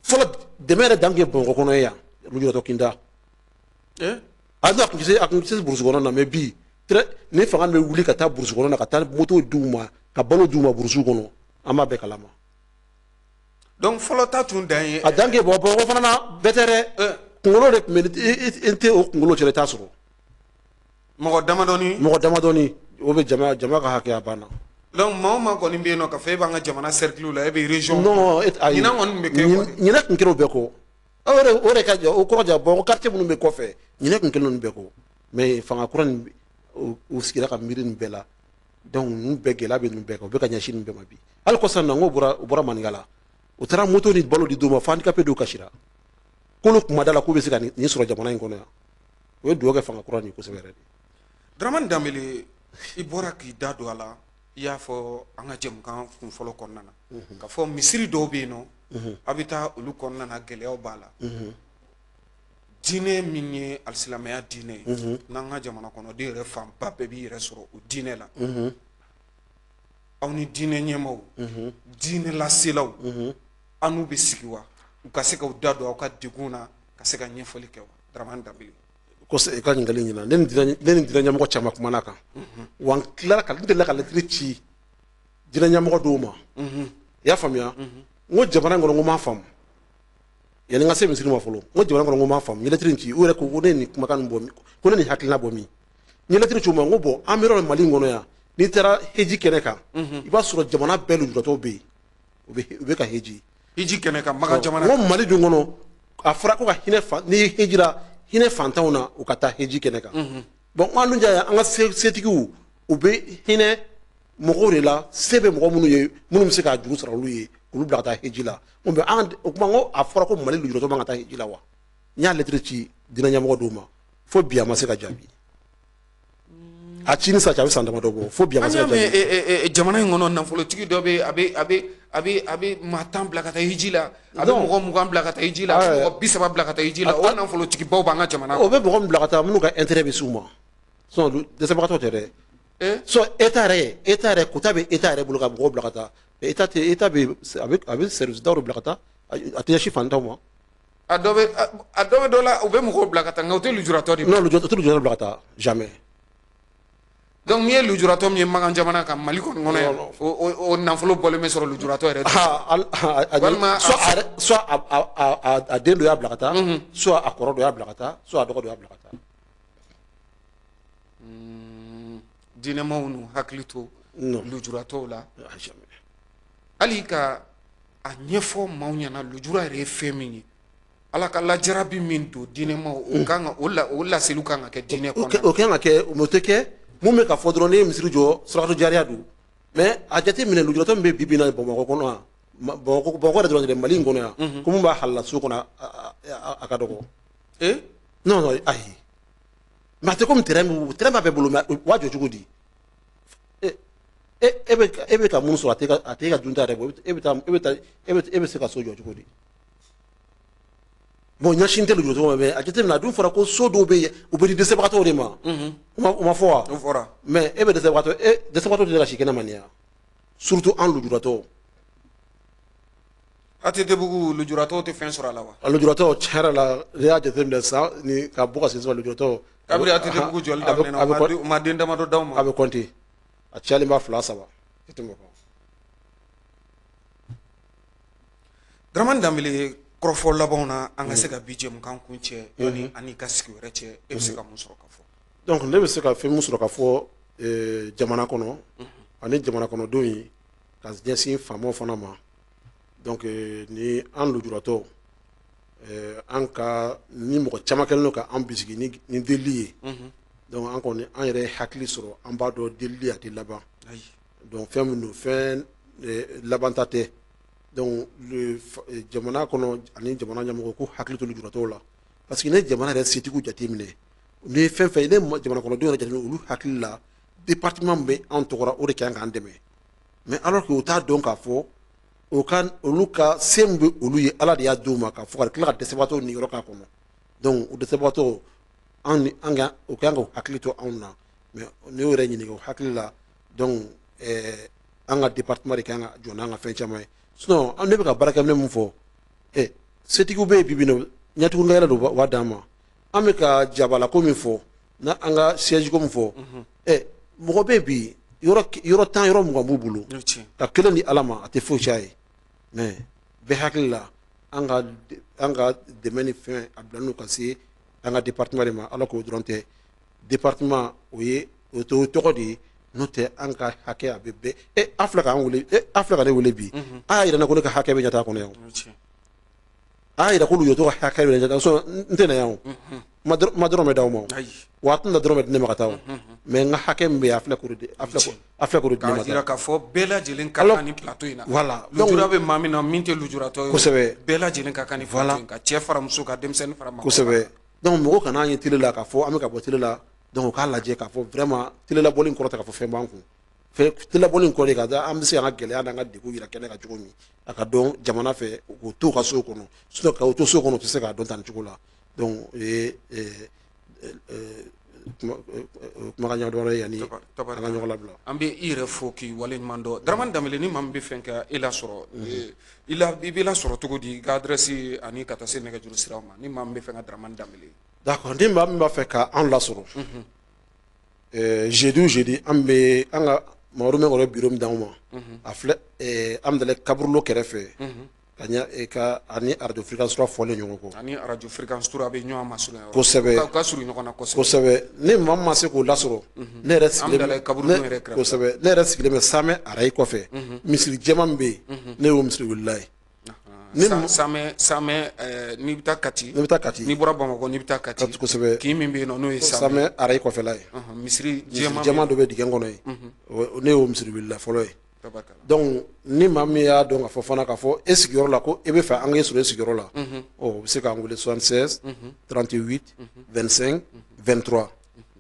Fɔlɔ dɛmɛ yɛrɛ dan tun ye Bamakɔ kɔnɔ ye yan, lujuratɔ kinda. A tun tɛ se burusi kɔnɔ na, mais bi ni fanga bɛ wuli ka taa burusi kɔnɔ na, ka taa moto d'u ma, ka balo d'u ma burusiw kɔnɔ, an b'a bɛɛ kalama. Donc fɔlɔ ta tun dan ye. A dan kɛ Bamakɔ fana na bɛɛ tɛ dɛ. Kunkolo de tun bɛ i tɛ o kunkolo cɛ i t'a sɔrɔ. Mɔgɔ damadɔni. Mɔgɔ damadɔni, o bɛ jama ka hakɛya banna. Donc maa o maa kɔni bɛ yen nɔ k'a fɔ e b'an ka jamana cercle la, e bɛ région. Non, ayi. Ɲinan kɔni bɛ kɛ kɔ. Ɲinɛ tun kɛra o bɛɛ kɔ. O de ka jɔ, o kɔrɔ ja Bamakɔ quartier minnu bɛ kɔfɛ, ɲinɛ tun kɛlen don bɛɛ kɔ. Mais fanga kura nin, u sigira ka miiri nin bɛɛ la. Donc ninnu bɛɛ gɛlɛya bɛ ninnu bɛɛ kan, u bɛ ka ɲɛsin nin bɛɛ ma bi. Hali kɔsa in na, n ko u bɔra Maninka la, u taara moto ni balo di dɔw ma, fo handicapé dɔw kasira. K'olu kun ma da la k'u bɛ se ka nin sɔrɔ jamana in kɔnɔ yan. O ye dugawu kɛ fanga kura nin ye kosɛbɛ yɛrɛ de. Dramane Danbele, i bɔra k'i da don a la, i y'a fɔ an ka jɛmukan kun fɔlɔ kɔnɔna na, k'a fɔ misiri dɔw bɛ yen nɔ, a bɛ taa olu kɔnɔna na, gɛlɛyaw b'a la. Diinɛ min ye alisilamɛya diinɛ ye, n'an ka jamana kɔnɔden yɛrɛ fanba bɛɛ b'i yɛrɛ sɔrɔ o diinɛ la. Aw ni diinɛ ɲɛmaaw, diinɛ laselaw, aw n'u bɛ sigi wa, u ka se k'aw da don aw ka degun na, ka se ka ɲɛfɔli kɛ wa? Dramane Danbele. Kosɛbɛ, i ka ɲininkali ɲɛna. Ne ni diinɛ ɲɛmɔgɔ caman kumana kan. Wa n tilara ka n delila ka lɛtiri ci diinɛ ɲɛmɔgɔ dɔw ma. I y'a faamuya? N ko jamana in kɔnɔ, n ko n m'a faamu. Yanni n ka se misiri ma fɔlɔ, n ko jamana kɔnɔ, n ko n m'a faamu. N ye lɛtiri in ci, u yɛrɛ ko ko ne ye nin kumakan nin bɔ min, ko ne nin hakilina bɔ min. N ye lɛtiri ci u ma, n ko bon, an bɛ yɔrɔ min Mali in kɔnɔ yan, n'i taara heji kɛnɛ kan, i b'a sɔrɔ jamana bɛɛ lujuratɔw bɛ yen, u bɛ ka heji. Heji kɛnɛ kan, Makan jamana. N ko Mali dun kɔnɔ, a fɔra ko ka hinɛ fa, n'i ye hejira, hinɛ fantanw na, u ka taa heji kɛnɛ kan. Bon, an dun jaa, an ka setigiw, u bɛ hinɛ mɔgɔw de la, se bɛ mɔgɔ minnu ye, minnu bɛ se k'a juru sara olu ye, k'olu bila ka taa hiji la. Bon, an o kuma, n ko a fɔra ko Mali lujuratɔ man ka taa hiji la wa? N y'a lettre ci diinɛ ɲɛmɔgɔ dɔw ma, fo bi a ma se ka jaabi. A ci ni sa cɛ, a bɛ san damadɔ bɔ, fo bi a ma An se ka y'a jaabi. mɛn jamana in kɔnɔ, nafolotigi dɔ bɛ, a bɛ maa 10 bila ka taa hiji la, a bɛ Non. mɔgɔ 20 bila ka taa hiji la, a bɛ mɔgɔ 30 bila ka taa hiji la. O nafolotigibaw b'an ka jamana O kɔnɔ. bɛ mɔgɔ min bila ka taa, minnu ka intérêt bɛ s'u ma, sinon dɛsɛbagatɔ tɛ dɛ. So état yɛrɛ, état yɛrɛ, quota bɛ état yɛrɛ bolo ka mɔgɔw bila ka taa. Mais état tɛ, état bɛ a bɛ service daw de bila ka taa, a tɛ ɲɛsin fantanw ma. A dɔ bɛ dɔ la, u bɛ mɔgɔw bila ka taa, nka u tɛ lujuratɔ de bila. Non, lujuratɔ tɛ lujuratɔ bila ka taa, jamais. Donc n'i ye lujuratɔ min ye Makan jamana kan, Mali kɔni kɔnɔ yan, Non, non. o nafolo bɔlen bɛ sɔrɔ lujuratɔ yɛrɛ de. Ah, Walima soit a yɛrɛ, soit a den dɔ y'a bila ka taa, soit a kɔrɔ dɔ y'a bila ka taa, soit a dɔgɔ dɔ y'a bila ka taa. Diinɛmaw n'u hakili to Non. lujuratɔw la. Ah, jamais. Hali ka a ɲɛfɔ maaw ɲɛna lujura yɛrɛ ye fɛn min ye, Ala ka lajarabi min don diinɛmaw, o kan ka o la, o laseliw kan ka kɛ diinɛ O kɛ kɔnɔna. O kan ka kɛ, mais o tɛ kɛ. Mun bɛ ka fɔ dɔrɔn, ne ye misiri jɔ, sarakatu jariya don. Mais a jate minɛ, lujuratɔ min bɛ bi bi in na Bamakɔ kɔnɔ yan, Bamakɔ yɛrɛ dɔrɔn tɛ dɛ, Mali in kɔnɔ yan, ko mun b'a halala so kɔnɔ, a ka dɔgɔ. Non, non, ayi, mais a tɛ komi terrain b'u, terrain b'a bɛɛ bolo, mais u b'a jɔ cogo di? E bɛ ka mun sɔrɔ, a tɛ e ka dunta yɛrɛ bɔ. E bɛ se ka so jɔ cogo di? Bon, ɲɛsin tɛ lujuratɔ ma, mais a jateminɛ, a dun fɔra ko so dɔw bɛ yen, u bɛ di dɛsɛbagatɔw de ma. O ma fɔ wa? O fɔra. Mais e bɛ dɛsɛbagatɔ, e dɛsɛbagatɔ tɛ se ka si kɛnɛma nin ya, surtout an lujuratɔw. ATT-bugu, lujuratɔw tɛ fɛn sɔrɔ a la wa? A lujuratɔw, tiɲɛ yɛrɛ la, n'i y'a jateminɛ san ni ka bɔ ka sen sɔrɔ, lujuratɔw Kabini ATT-bugu jɔli daminɛna, a bɛ u ma den damadɔ d'aw ma? A bɛ compter, a cayalen ba fila saba, tɛ tɛmɛ o kan. Dramane Danbele, kɔrɔfɔ labanw na, an ka se ka bi jɛmukan kun cɛ yanni an n'i ka sigi wɛrɛ cɛ, e bɛ se ka mun sɔrɔ ka fɔ? Donc ne bɛ se ka fɛn min sɔrɔ ka fɔ jamana kɔnɔ ani jamana kɔnɔdenw ye, ka ɲɛsin faamaw fana ma, donc ni an lujuratɔw, an ka ni mɔgɔ caman kɛlen don ka an bisigi ni delili ye. Donc an kɔni, an yɛrɛ hakili sɔrɔ, an b'a dɔn delili a tɛ laban. Donc fɛn min don, fɛn labanta tɛ. Donc jamana kɔnɔ ani jamana ɲɛmɔgɔ ko hakili to lujuratɔw la, parce que ne jamana yɛrɛ setigiw jateminɛ, ni ye fɛn fɛn ne jamana kɔnɔdenw yɛrɛ jateminɛ, olu hakili la département min bɛ anw tɔgɔ, o de kan k'an dɛmɛ. Mais alors que u t'a dɔn k'a fɔ o ka olu ka se min bɛ olu ye, Ala de y'a d'u ma, k'a fɔ ka tila ka dɛsɛbagatɔw niyɔrɔ k'a kɔnɔ. Donc o dɛsɛbagatɔw, an ni an ka o kan k'u hakili to anw na. Mais n'i y'o yɛrɛ ɲininka o hakili la, donc an ka département de kan ka jɔ n'an ka fɛn caman ye. Sinon ne bɛ ka baarakɛminɛ min fɔ, setigiw bɛ yen bi bi in na, ɲɛtugu yɛlɛ don, u b'a d'an ma. An bɛ ka jabalako min fɔ, na an ka siège ko min fɔ, mɔgɔ bɛ yen bi, yɔrɔ 10, yɔrɔ 20 b'u bolo, ka kelen di Ala ma, a tɛ foyi caya ye. Mais bɛɛ hakili la, an ka dɛmɛ ni fɛn a bila n'u ka se an ka département de ma. Ala k'o dɔrɔn tɛ, département o ye o tɔgɔ de ye, n'o tɛ an ka hakɛ a bɛ bɛɛ. A filɛ k'an wele, a filɛ ka ne wele bi, a y'a yira n na ko ne ka hakɛ bɛ ɲɛtaa kɔnɔ yan, a y'a yira ko lujuratɔ ka hakɛ bɛ ɲɛtaa, sinon n tɛ na yan. O ma dɔrɔn bɛ d'aw ma, o wa a tɛna dɔrɔn bɛ di ne ma ka taa o. Mais n ka hakɛ min bɛ yen, a filɛ k'o de a filɛ k'o de di ne ma. K'a jira k'a fɔ bɛɛ lajɛlen ka kan ni plateau in na. Voilà. Lujura bɛ maa min na, min tɛ lujuratɔ ye, Kosɛbɛ. bɛɛ lajɛlen ka kan ni plateau in kan, cɛ fara muso kan, denmisɛnnin fara maakɔrɔba. Kosɛbɛ. Donc mɔgɔw kana an ye télé la k'a fɔ an bɛ ka bɔ télé la. Donc u k'a lajɛ k'a fɔ vraiment télé labɔli in kɔrɔ tɛ k'a fɔ fɛn b'an kun. Fɛn télé labɔli in kɔrɔ de ka da an bɛ se k'an ka gɛlɛya n'an ka degun yira kɛnɛ kan cogo min, a ka dɔn jamana fɛ, k'u to u ka so kɔnɔ. Sinon k'u to so kɔnɔ, u tɛ se k'a dɔn tan nin cogo la. Donc o ye kumakan ɲɛdɔn ye yanni an ka ɲɔgɔn labila. An bɛ i yɛrɛ fo k'i waleɲuman dɔn. Dramane Danbele, ni maa min bɛ fɛ ka e lasɔrɔ, i la, i bɛ lasɔrɔ cogo di? I ka adresse ani ka taa se nɛgɛjuru siraw ma, ni maa min bɛ fɛ ka Dramane Danbele. D'accord, ni maa min b'a fɛ ka an lasɔrɔ, jeudi o jeudi, an bɛ an ka Mamadu Mɛnkɔrɔ bureau min d'anw ma, a filɛ an bɛ kaburudo kɛrɛfɛ ka ɲɛ ka ani radio Fréquence 3 fɔlen ɲɔgɔn kɔ. Ani radio Fréquence 3 bɛ ɲɔgɔn masurunya yɔrɔ. Kosɛbɛ. Ka surun ɲɔgɔn na kosɛbɛ. Kosɛbɛ. Ni maa min ma se k'o lasɔrɔ, ne yɛrɛ sigilen bɛ kaburudo yɛrɛ kɛrɛfɛ. Kosɛbɛ, ne yɛrɛ sigilen bɛ Samɛ arayi kɔfɛ, misiri jɛman min bɛ yen, ne y'o misiri wulila ye. Ni Samɛ, Samɛ, n'i bɛ taa Kati. N'i bɛ taa Kati. N'i bɔra Bamakɔ, n'i bɛ taa Kati. Kosɛbɛ. Kin min bɛ yen nɔ, n'o ye Samɛ arayi kɔfɛla ye. Misiri jɛman dɔ bɛ dingɛ kɔnɔ yen. Ne y'o misiri welela fɔlɔ ye. Donc ni maa min y'a dɔn k'a fɔ fana k'a fɔ e sigiyɔrɔ la ko e bɛ fɛ an k'e sɔrɔ e sigiyɔrɔ la, ɔ o bɛ se k'an wele 76 38 25 23,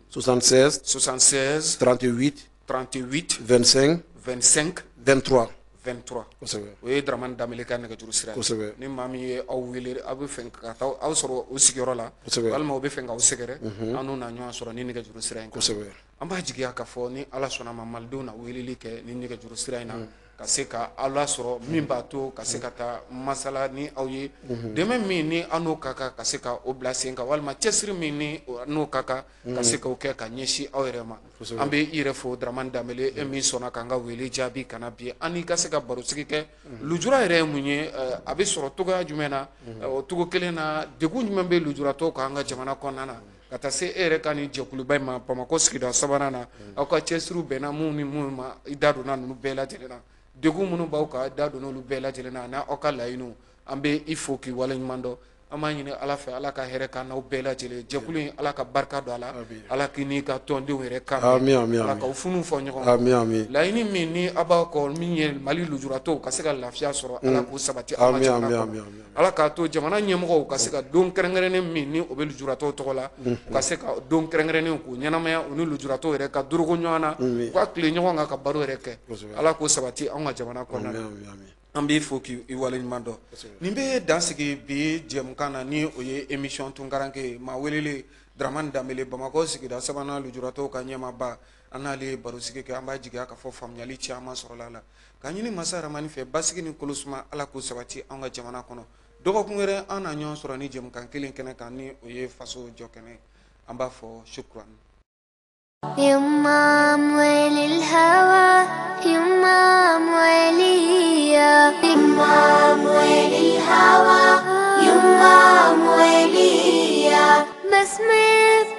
76 76 38 38 25 25 23. 23. Kosɛbɛ. O ye Dramane Danbele ka nɛgɛjuru sira ye. Kosɛbɛ. Ni maa min ye aw wele, aw bɛ fɛ ka taa aw sɔrɔ o sigiyɔrɔ la, Kosɛbɛ. walima o bɛ fɛ k'aw sɛgɛrɛ, an n'u na ɲɔgɔn sɔrɔ ni nɛgɛjuru sira in kan. Kosɛbɛ. An b'a jigiya k'a fɔ ni Ala sɔnna ma, malidenw na weleli kɛ ni nɛgɛjuru sira in na ka se ka aw lasɔrɔ, min b'a to ka se ka taa masala ni aw ye, dɛmɛ min ni an n'o ka kan ka se ka o bila sen kan, walima cɛsiri min ni n'o ka kan ka se k'o kɛ ka ɲɛsin aw yɛrɛ ma. An bɛ i yɛrɛ fo, Dramane Danbele, e min sɔnna k'an ka wele jaabi ka na bi an n'i ka se ka barosigi kɛ. Lujura yɛrɛ ye mun ye? A bɛ sɔrɔ cogoya jumɛn na? O cogo kelen na, degun jumɛn bɛ lujuratɔw kan an ka jamana kɔnɔna na? Ka taa se e yɛrɛ ka nin jɛkuluba in ma Bamakɔ sigida sabanan na, aw ka cɛsiriw bɛnna mun ni mun ma, i da donna ninnu bɛɛ lajɛlen na, degun minnu b'aw kan, da donna olu bɛɛ lajɛlen na, n'aw ka laɲiniw. An bɛ i fo k'i waleɲuman dɔn. An b'a ɲini Ala fɛ, Ala ka hɛrɛ k'an n'aw bɛɛ lajɛlen. Jɛkulu in, Ala ka barika don a la, Ala k'i n'i ka tɔndenw yɛrɛ kan, Ami, ami, Ala ami. k'aw funu fɔ ɲɔgɔn. Ami, ami. Laɲini min ni aw b'a kɔ, min ye Mali lujuratɔw ka se ka lafiya sɔrɔ, Ala k'o sabati an ka Ami, jamana ami, kɔnɔ. ami, ami. Ala k'a to jamana ɲɛmɔgɔw ka se ka don kɛrɛnkɛrɛnnen min ni o bɛ lujuratɔw tɔgɔ la, u ka se ka don kɛrɛnkɛrɛnnen k'o ɲɛnamaya, u ni lujuratɔw yɛrɛ ka doroko ɲɔgɔn na, u ka tile ɲɔgɔn kan ka baro yɛrɛ kɛ. Kosɛbɛ. Ala k'o sabati anw ka jamana kɔnɔna Ami, na. ami, ami. An b'i fo k'i waleɲuman dɔn. Nin bɛ dan sigi bi jɛmukan na, ni o ye émission Tunkaranke ye. Maa welele Dramane Danbele, Bamakɔ sigida sabanan lujuratɔw ka ɲɛmaaba, an n'ale ye barosigi kɛ. An b'a jigiya k'a fɔ faamuyali caman sɔrɔla a la. Ka ɲini masa Ramani fɛ, basigi ni kolosuma, Ala k'o sabati an ka jamana kɔnɔ. Dɔgɔkun wɛrɛ, an na ɲɔgɔn sɔrɔ ni jɛmukan kelen kɛnɛ kan, ni o ye faso jɔ kɛnɛ ye. An b'a fɔ shukran. يما أموال الهوى، يما أمواليا، يما أموال الهوى، يما أمواليا، بسمة.